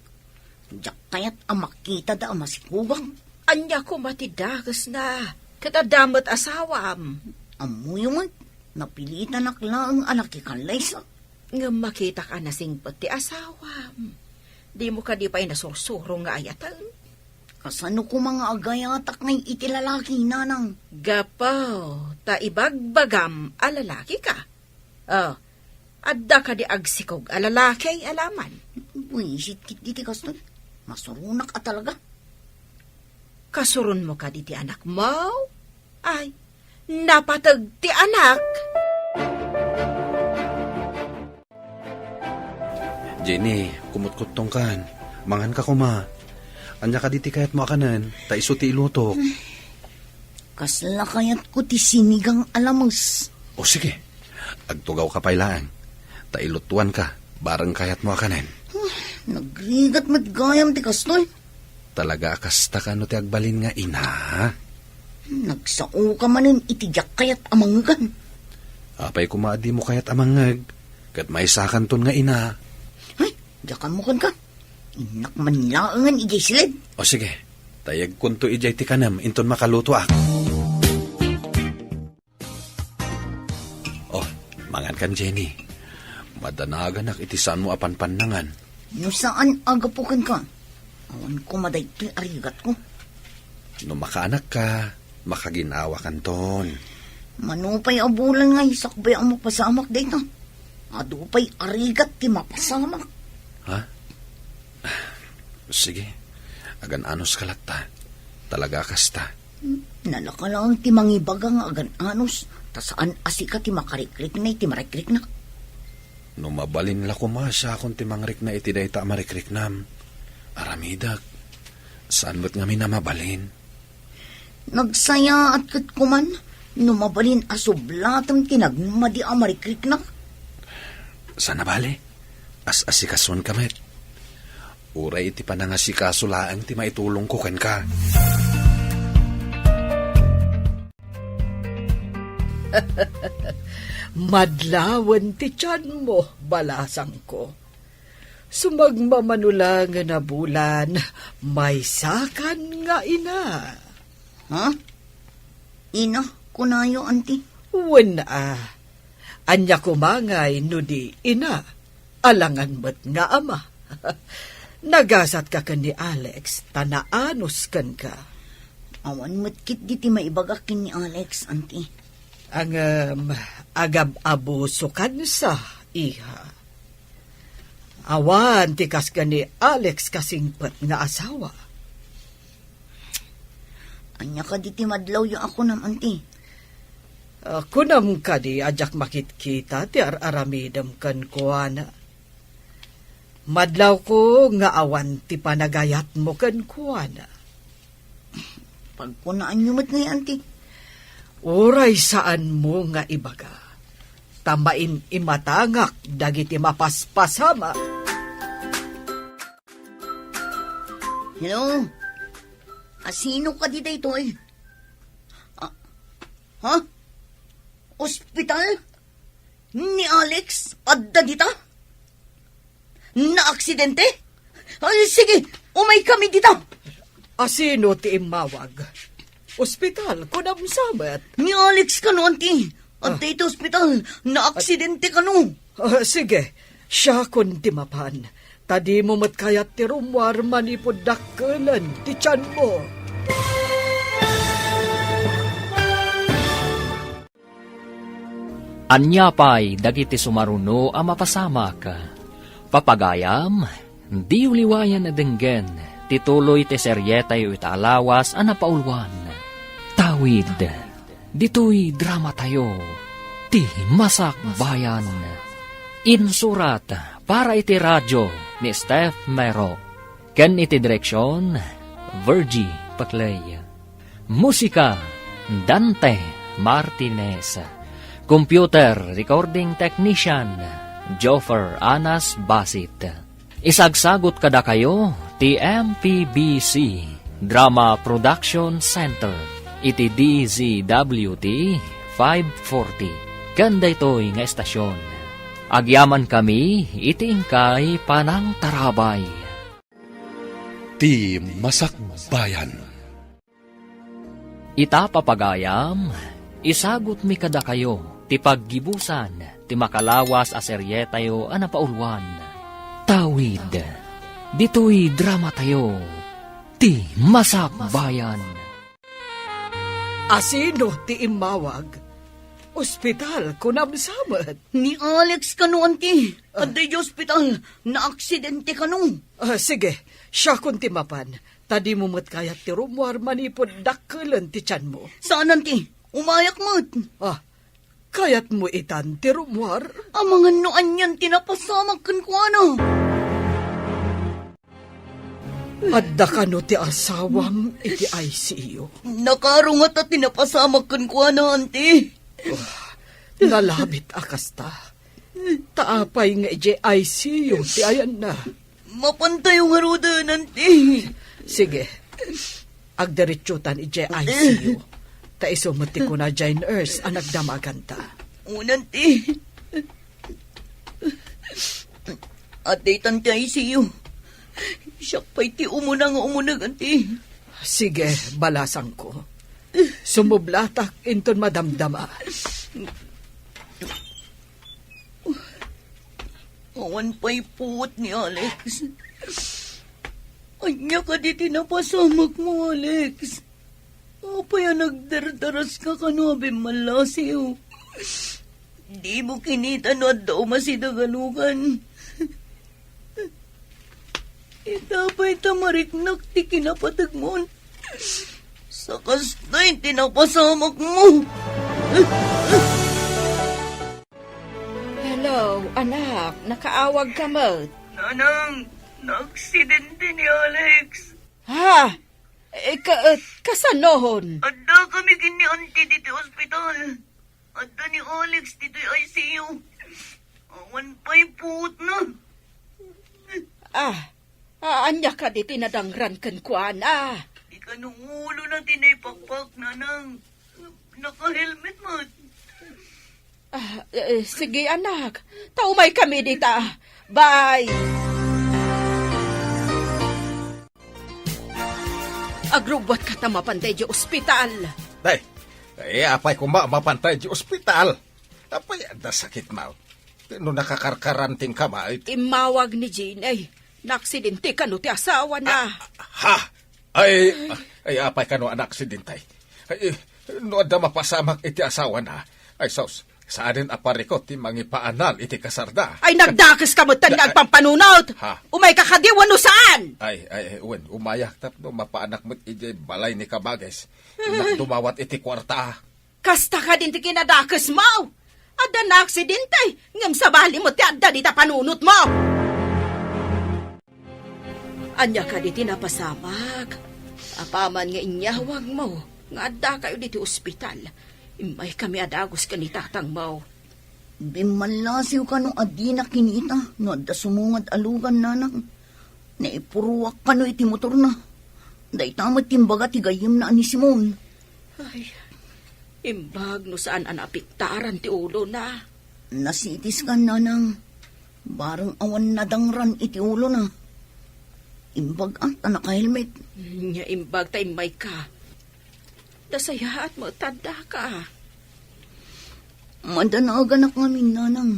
Diak kayat a makitada a masikugang. Ania koma ti dakesna? Ket adda met asawam. Ammoyo met, napilitanak laeng a nakikallaysa. Ngem makitak a nasingpet ti asawam. Dimo kadi pay nasursuro nga ayaten? Kasano koma nga agayatak ngay iti lalaki, nanang? Gapu ta ibagbagam a lalaki ka. Oh, adda kadi agsikog a lalaki a laman? Buisit ketdi ti kastoy. Masuronak a talaga. Kasuronmo kadi ti anakmo? Ay, napateg ti anak. Jenny, kumutkuttongkan. Manganka koma. Ania kadi ti kayatmo a kanen? Ta isu ti ilutok. Kasla kayatko ti sinigang a lames. O sige, agtugawka pay laeng. Ta ilutuanka, bareng kayatmo a kanen. Nagrigat met gayam ti kastoy. Talaga a kasta kano ti agbalin nga ina? Nagsaoka manen iti diak kayat a mangngegan. Apay koma a dimo kayat a mangngeg, ket maysakanton nga ina. Ay, diak ammo kenka. Innak man laengen idiay siled. O sige, tayegkonto idiay ti kanem inton makalutoak. Oh, mangankan, Jenny. Madanaganak iti saanmo a panpannangan. No saan a gapu kenka, awan koma daytoy a rigatko. No makaanakka, makaginawakanton. Mano pay a bulan nga isakbay a mapasamak dayta. Adu pay a rigat ti mapasamak. Ha? Sige, agan-anos ka latta. Talaga a kasta. Nalaka laeng ti mangibaga nga agan-anos, ta saan a sika ti makarikrikna iti marikriknak. No mabalin la koma siakon ti mangrikna iti dayta a marikriknam, aramidek. Saan met ngamin a mabalin. Nagsayaat ket kuman no mabalin a sublatem ti nagmadi a marikriknak. Saan a bale, as-asikasuenka met. Uray iti panangasikaso laeng ti maitulongko kenka. Madlawen ti tianmo, balasangko. Sumagmamano laengen a bulan, maysakan nga ina. Ha? Ina, kunayo, anti? Wen a. Ania koma ngay no di ina? Alangan met nga ama. Nagasatka ken ni Alex, ta naanos kenka. Awan met ketdi ti maibagak ken ni Alex, anti. Ngem, agab-abusokansa, iha. Awan ti kas ken ni Alex kasingpet nga asawa. Ania kadi ti madlawyo a kunam, anti? Ah, kunam kadi a diak makitkita ti ar-aramidem kenkuana? Madlawko nga awan ti panagayatmo kenkuana. Pagkunaanyo met ngay, anti? Uray saanmo nga ibaga, ta maim-imatangak dagiti mapaspasamak. Hello? Asino kadi daytoy? Ah, ha? Ospital? Ni Alex, adda dita? Naaksidente? Ay, sige, umay kami dita. Asino ti immawag? Ospital, kunam sa met. Ni Alex kano, anti. Ah. Adda iti ospital, naaksidente kano. Ah, sige, siakon ti mapan. Ta dimo met kayat ti rummuar manipud dakkelen ti tianmo. Ania pay dagiti sumaruno a mapasamak? Papagayam, diyo liwayan a denggen ti tuloy ti serietayo ita a lawas a napauluan. Tawid, ditoy dramatayo, ti Masakbayan. Insurat para iti radio ni Steph Mero. Ken iti direksion, Virgie Paclay. Musika, Dante Martinez. Computer recording technician, Joffer Anas Basit. Isagsagut kadakayo ti M P B C Drama Production Center iti D Z W T five forty. Ken daytoy nga estasyon, agyamankami iti inkay panangtarabay. Ti Masakbayan. Ita, papagayam, isagutmi kadakayo ti paggibusan ti makalawas a serietayo a napauluan. Tawid, ditoy dramatayo, Ti Masakbayan. Asino ti immawag? Ospital, kunam sa met. Ni Alex kano, anti. Ah. Adda idiay ospital, naaksidente kano. Ah, sige, siakon ti mapan. Ta dimo met kayat ti rummuar manipud dakkelen ti tianmo. Saan, anti. Umayak met. Ah, kayatmo itan ti rummuar? Amangan no anian ti napasamak kenkuana. Adda kano ti asawam iti I C U? Nakarungat a ti napasamak kenkuana, anti. Ah, nalabit a kasta. Ta apay nga idiay I C U ti ayanna? Mapantayo ngaruden, anti. Sige. Agdiretsotan idiay I C U. Ta isu met ti kuna diay nurse a nagdamaganta. Wen, anti. Adda itan ti I C U. Siak pay ti umuna nga umuneg, anti. Sige, balasangko. Sumublatak inton madamdama. Awan pay puot ni Alex. Ania kadi ti napasamakmo, Alex? Apay a nagdardaras ka kano a bimmallasiw? Dimo kinita no adda umasideg a lugan. Ita pay ta mariknak ti kinapategmon. Sakastay ti napasamakmo. Hello, anak. Nakaawag ka met. Nanang, naaksidente ni Alex. Ha? Eh, ka-, eh, kasanon? Adda kami ken ni Auntie ditoy ospital. Adda ni Alex ditoy I C U. Awan pay puotna. Ah, ah, ania kadi ti nadangran kenkuana? Di kano ulona ti naipakpak, Nanang. Naka-helmet met. Ah, eh, sige, anak. Ta umaykami dita. Bye. Agrubbuatka ta mapantay di ospital. Day, eh, apay koma mapantay di ospital? Apay adda sakitmo? No nakakarkaram ti inkam, ay. Immawag ni Jean, ay. Naaksidente kano ti asawana. Ah, ha? Ay, ay, apay kano a naaksidente? Ay, no adda mapasamak iti asawana, ay sus, saanen a parikut ti mangipaanal iti kasarda. Ay, nagdakeska met ti agpampanunot! Ha? Umayka kadi wenno saan? Ay, ay, ay, wen, umayak tapno mapaanak met idiay balay ni Kabages. Innak dumawat iti kuarta. Kasta kadin ti kinadakesmo? Adda naaksidente, ngem sabali met ti adda dita panunotmo. Ania kadi ti napasamak? Apaman nga inyawagmo nga addakayo ditoy ospital, immaykami a dagus ken ni tatangmo. Bimmallasiw kano a dina kinita no adda sumungad a lugan, Nanang. Naipuruak kano iti motorna. Dayta met ti imbaga ti gayyemna a ni Simon. Ay, imbag no saan a naapektaran ti ulona. Na-C T scan, Nanang. Bareng awan nadangran iti ulona. Imbag a ta naka-helmet. Nia imbag ta immayka. Nasayaat met ta addaka. Madanagan ngamin, Nanang.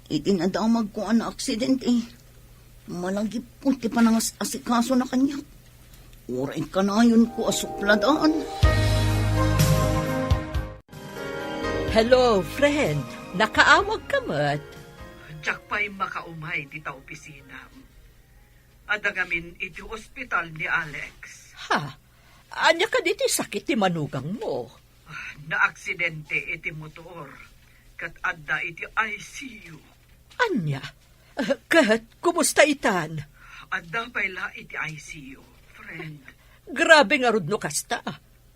Iti nadamagko a naaksidente, malagipko ti panangas-asikasona kaniak. Uray kanayonko a supladaan. Hello, friend. Nakaawag ka met? Diak pay makaumay dita opisinam. Adda ngamin iti ospital ni Alex. Ha? Ania kadi ti sakit ti manugangmo? Ah, naaksidente iti motor, ket adda iti I C U. Ania? Ket kumusta itan? Adda pay la iti I C U, friend. Grabe ngarud no kasta.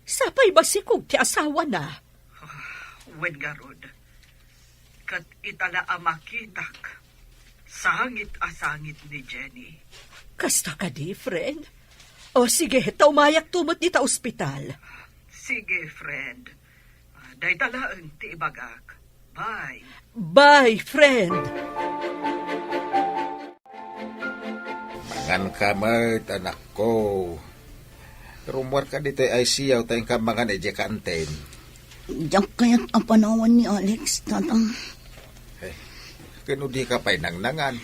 Sapay basikog ti asawana. Ah, wen ngarud. Ket ita la a makitak, sangit a sangit ni Jenny. Kasta kadi, friend? O sige, ta umayakto met dita ospital. Sige, friend. Ah, dayta laeng ti ibagak. Bye. Bye, friend. Manganka met, anakko. Rummuarka ditoy I C U ta inka mangan idiay kantin. Diak kayat a panawan ni Alex, Tatang. Eh, ken no dika pay nangnangan?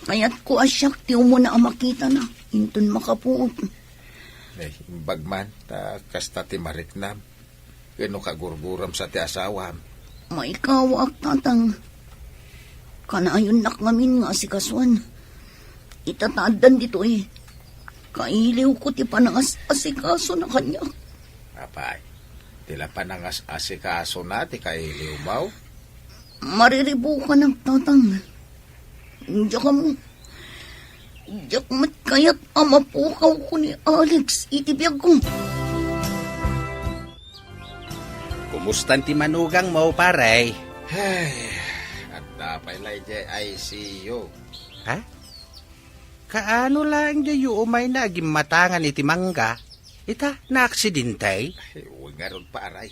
Kayatko a siak ti umuna a makitana, inton makapuot. Eh, imbag man, ta kasta ti mariknam. Ken no kagurguram sa ti asawam? Maikawaak, Tatang. Kanayonnak ngamin nga asikasuan. Ita ta addan ditoy, kailiwko ti panangas-asikasona kaniak. Apay, ti la panangas-asikasona ti kailiwmo? Mariribukanak, Tatang. Diak ammo. Diak met kayat a mapukawko ni Alex iti biagko. Kumustan ti manugangmo, pare? Ay, adda pay la idiay I C U. Ha? Kaano laeng diay umayna a gimmatangan iti mangga? Ita, naaksidente? Ay, wen ngarud, pare.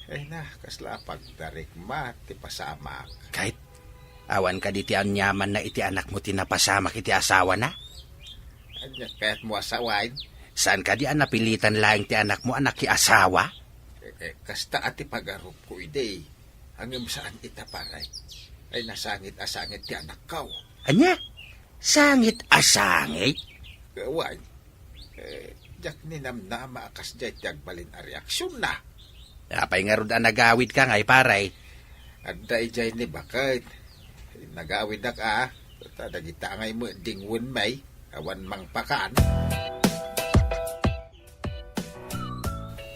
Ay na, kasla pagdarikma ti pasamak. Ket, awan kadi ti aniamanna iti anakmo ti napasamak iti asawana? Ania kayatmo a sawen? Saan kadi a napilitan laeng ti anakmo a nakiasawa? Eh, eh, kasta a ti pagarupko idi. Ngem saan ita, pare. Ay nasangit a sangit ti anakko. Ania? Sangit a sangit? Wen, eh, diak ninamnama a kasdiay ti agbalin a reaksionna. Apay ngarud a nagawidka ngay, pare? Adda idiay ni baket. Nagawidak a, ta dagita ngay met dingwen may, awan mangpakan.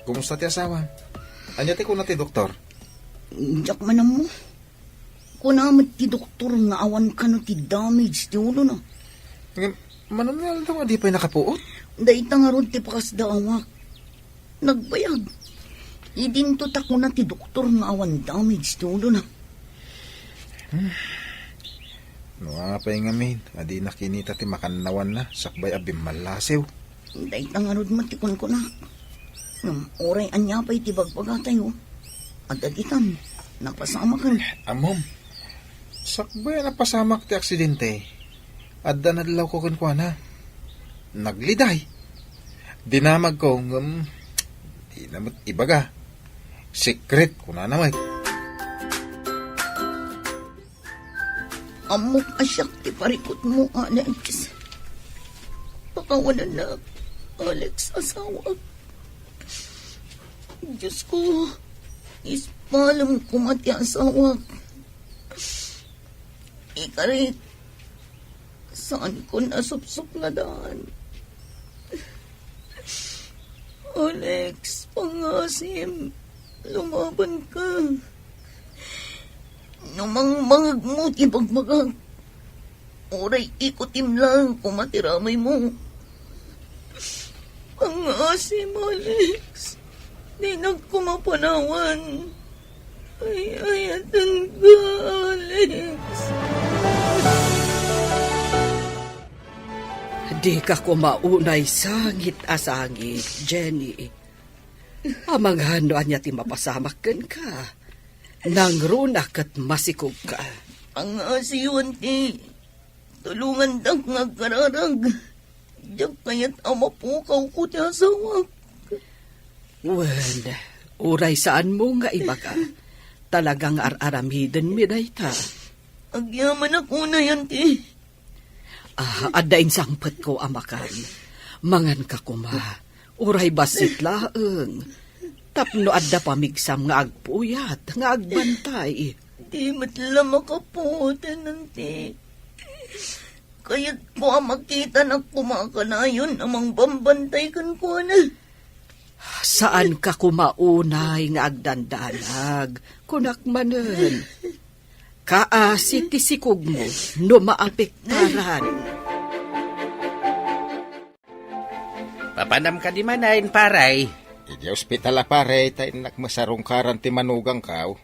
Kumusta ti asawam? Ania ti kuna ti doktor? Diak man ammo. Kuna met ti doktor nga awan kano ti damage ti ulona. Ngem, mano nga aldaw a di pay nakapuot? Dayta ngarud ti pakasdaawak. Nagbayag. Idinto ta kuna ti doktor nga awan damage ti ulona. Hmm. No apay ngamin a di nakinita ti makannawanna sakbay a bimmallasiw. Dayta ngarud met ti kunkunak. Ngem uray ania pay ti bagbagatayo, adda ditan, napasamaken. Ammom, sakbay a napasamak ti aksidente, adda nadlawko kenkuana. Nagliday. Dinamagko, ngem dina met ibaga. Secret, kunana met. Ammok a siak ti parikutmo, Alex. Pakawanennak, Alex, asawak. Diosko, ispalem koma ti asawak. Ikarik, saankon a supsupladan. Alex, pangngaasim, lumabanka. No mangmangegmo ti bagbagak, uray ikutim laeng koma ti ramaymo. Pangngaasim, Alex. Dinak koma panawan. Ay-ayatenka, Alex. Dika koma unay sangit a sangit, Jenny. Amangan no ania ti mapasamak kenka. Nangruna ket masikogka. Pangngaasim, Auntie. Tulongandak nga agkararag. Diak kayat a mapukawko ti asawak. Wen, uray saanmo nga ibaga. Talaga nga ar-aramidenmi dayta. Agyamanak unay, Auntie. Ah, adda insangpetko a makan. Manganka koma. Uray bassit laeng. Tapno adda pamigsam nga agpuyat, nga agbantay. Di met la makapuoten, Auntie. Kayatko a makitanak koma a kanayon a mangbambantay kenkuana. Saanka koma unay nga agdandanag, kunak manen. Kaasi ti sikogmo no maapektaran. Papanam kadi manen, pare? Idiay ospital a, pare, ta innak masarungkaran ti manugangko.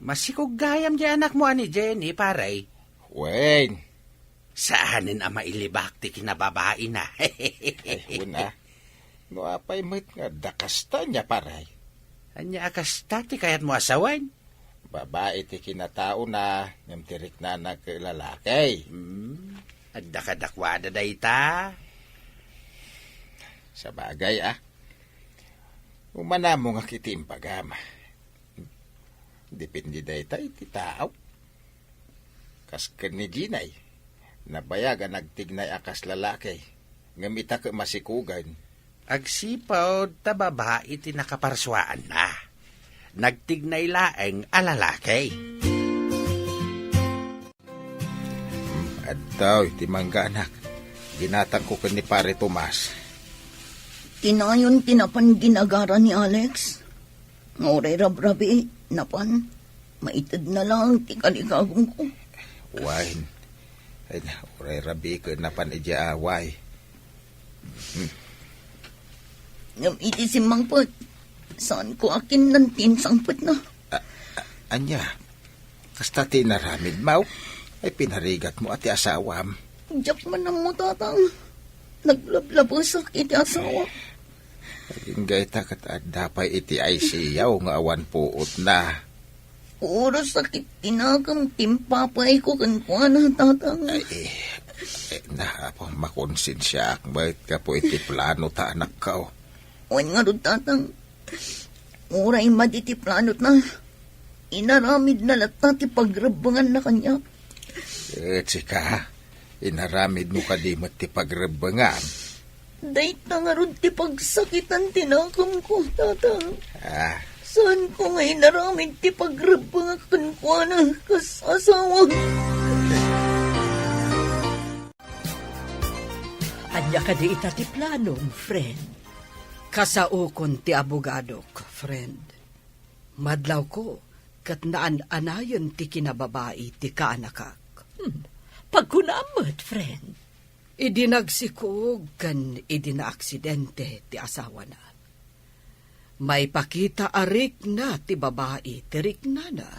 Masikog gayam diay anakmo a ni Jenny, pare. Wen. Saanen a mailibak ti kinababaina. Ay, wen a. No apay met nga adda kasta nia, pare? Ania a kasta ti kayatmo a sawen? Babai ti kinataona, ngem ti riknana ket lalaki. Hmm, agdakadakuada dayta. Sabagay, a. Umanamongak iti imbagam. Depende dayta iti tao. Kas ken ni Jinay, nabayag a nagtignay a kas lalaki, ngem ita ket masikugen. Agsipud ta babai ti nakaparsuaanna. Nagtignay laeng a lalaki. Adtoy ti mangga, anak. Ginatangko ken ni Pare Tomas. Ti nayon ti napan ginagara ni Alex. Nga uray rabrabii, napan, maitedna laeng ti kalikagumko. Wen. Ay, uray rabii ket napan idiay away. Hmm. Ngem iti simmangpet, saanko a kinnan ti insangpetna. A-, a-, ania? Kasta ti inaramidmo? Ay, pinarigatmo a ti asawam. Diak man ammo, Tatang. Naglablabesak iti asawa. Agingga ita ket adda pay iti I C U nga awan puotna. Puro sakit ti nakem ti impapayko kenkuana, Tatang. Ay, eh, eh, na, apo, makonsensiaak met gapu iti plano ta anakko. Wen ngarud, Tatang. Uray madi ti planotna, inaramidna latta ti pagrebbenganna kaniak. Ket sika, inaramidmo kadi met ti pagrebbengan? Dayta ngarud ti pagsakitan ti nakemko, Tatang. Ah. Saanko nga inaramid ti pagrebbengak kenkuana kas asawa. Ania kadi ita ti planom, friend? Kasaokon ti abogadok, friend. Madlawko ket naan-anayen ti kinababai ti kaanakak. Hmm. Pagkunam met, friend. Idi nagsikog ken idi naaksidente ti asawana, maipakita a rikna ti babai ti riknana.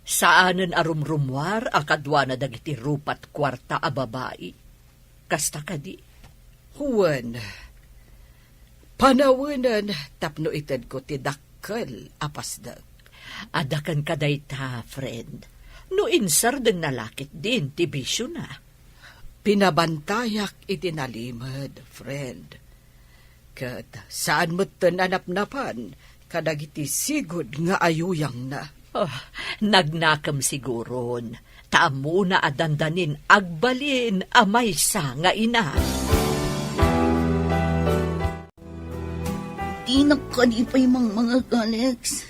Saanen a rumrumuar a kaduana dagiti rupat kuarta a babai. Kasta kadi? Wen, panawenen tapno itedko ti dakkel a pasdek. Adda kenka dayta, friend, no insardengna la ketdin ti bisiona. Pinabantayak iti nalimed, friend. Ket saan metten a napnapan kadagiti sigud nga ayuyangna. Oh, nagnakem siguron, ta ammona a dandanin agbalin a maysa nga ina. Dinak kadi pay mangmangag, Alex.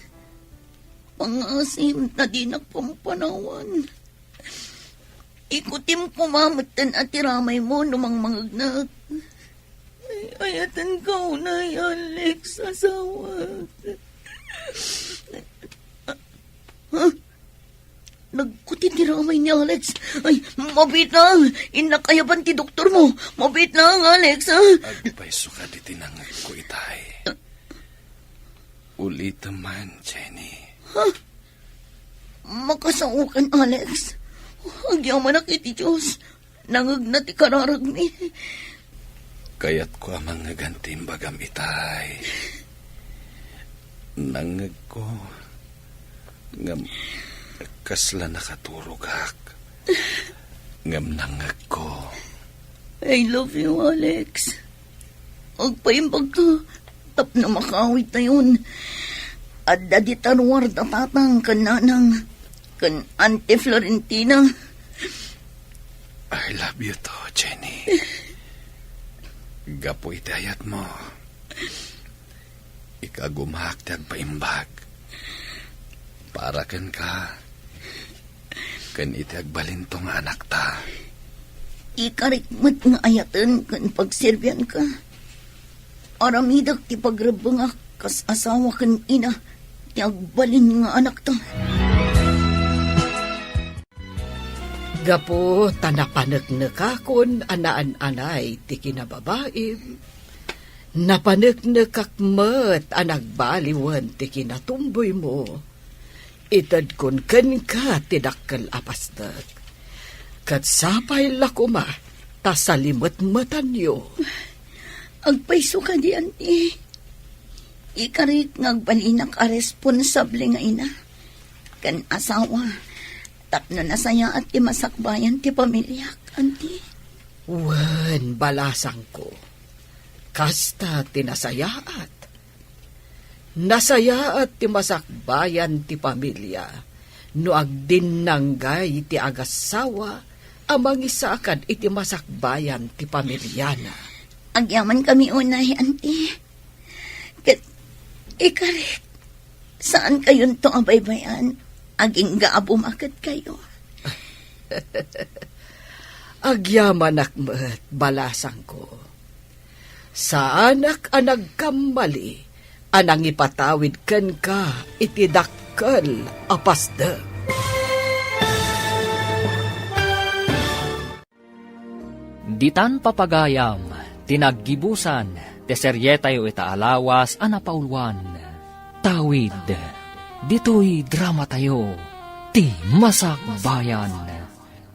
Pangasim ta dinak pampanawan. Ikutim koma metten a ti ramaymo no mangmangegnak. Ay, ayatenka unay, Alex, asawak. Ha? Nagkuti ti ramay ni Alex. Ay, mabiit lang. Innak ayaban ti doktormo. Mabiit lang, Alex, ha? Agpayso kadi ti nangngegko itay. Ulitem man, Jenny. Ha? Makasaokan, Alex. Agyamanak iti Dios. Nangngegna ti kararagmi. Kayatko a mangngegan ti imbagam itay. Nangngegko. Ngem kasla nakaturogak. Ngem nangngegko. I love you, Alex. Agpaimbagka tapno makaawidtayon. Adda dita ruar da tatang ken nanang ken Auntie Florentina. I love you too, Jenny. Gapu iti ayatmo, ikagumaak ti agpaimbag para kenka ken iti agbalinto nga anakta. Ikarik met nga ayaten ken pagserbianka. Aramidek ti pagrebbengak kas asawa ken ina ti agbalin nga anakta. Gapu ta napaneknekakon a naan-anay ti kinababaim, napaneknekak met a nagbaliwen ti kinatumboymo. Itedkon kenka ti dakkel a pasdek. Ket sapay la koma ta salimetmetanyo. Agpayso kadi, anti. Ikarik nga agbalinak a responsable nga ina ken asawa tapno nasayaat ti masakbayan ti pamiliak, anti. Wen, balasangko, kasta ti nasayaat. Nasayaat ti masakbayan ti pamilia no agdinnanggay ti agassawa a mangisakad iti masakbayan ti pamiliana. Agyamankami unay, anti. Ket ikarik, saankayonto a baybay-an. Agingga a bumaket kayo. Agyamanak met, balasangko. Saanak a nagkammali a nangipatawid kenka iti dakkel a pasdek. Ditan papagayam ti naggibusan ti serietayo ita a lawas a napauluan. Tawid, ditoy dramatayo, ti Masakbayan.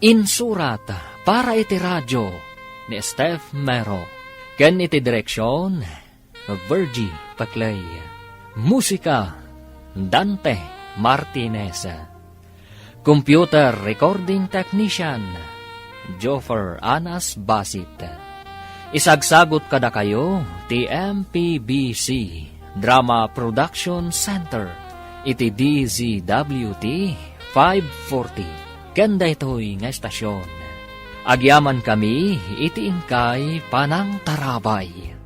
Insurat para iti radio ni Steph Mero, ken iti direksion, Virgie Paclay. Musika, Dante Martinez. Computer recording technician, Joffer Anas Basit. Isagsagut kadakayo ti M P B C Drama Production Center iti D Z W T five forty ken daytoy nga estasion. Agyamankami iti inkay panangtarabay.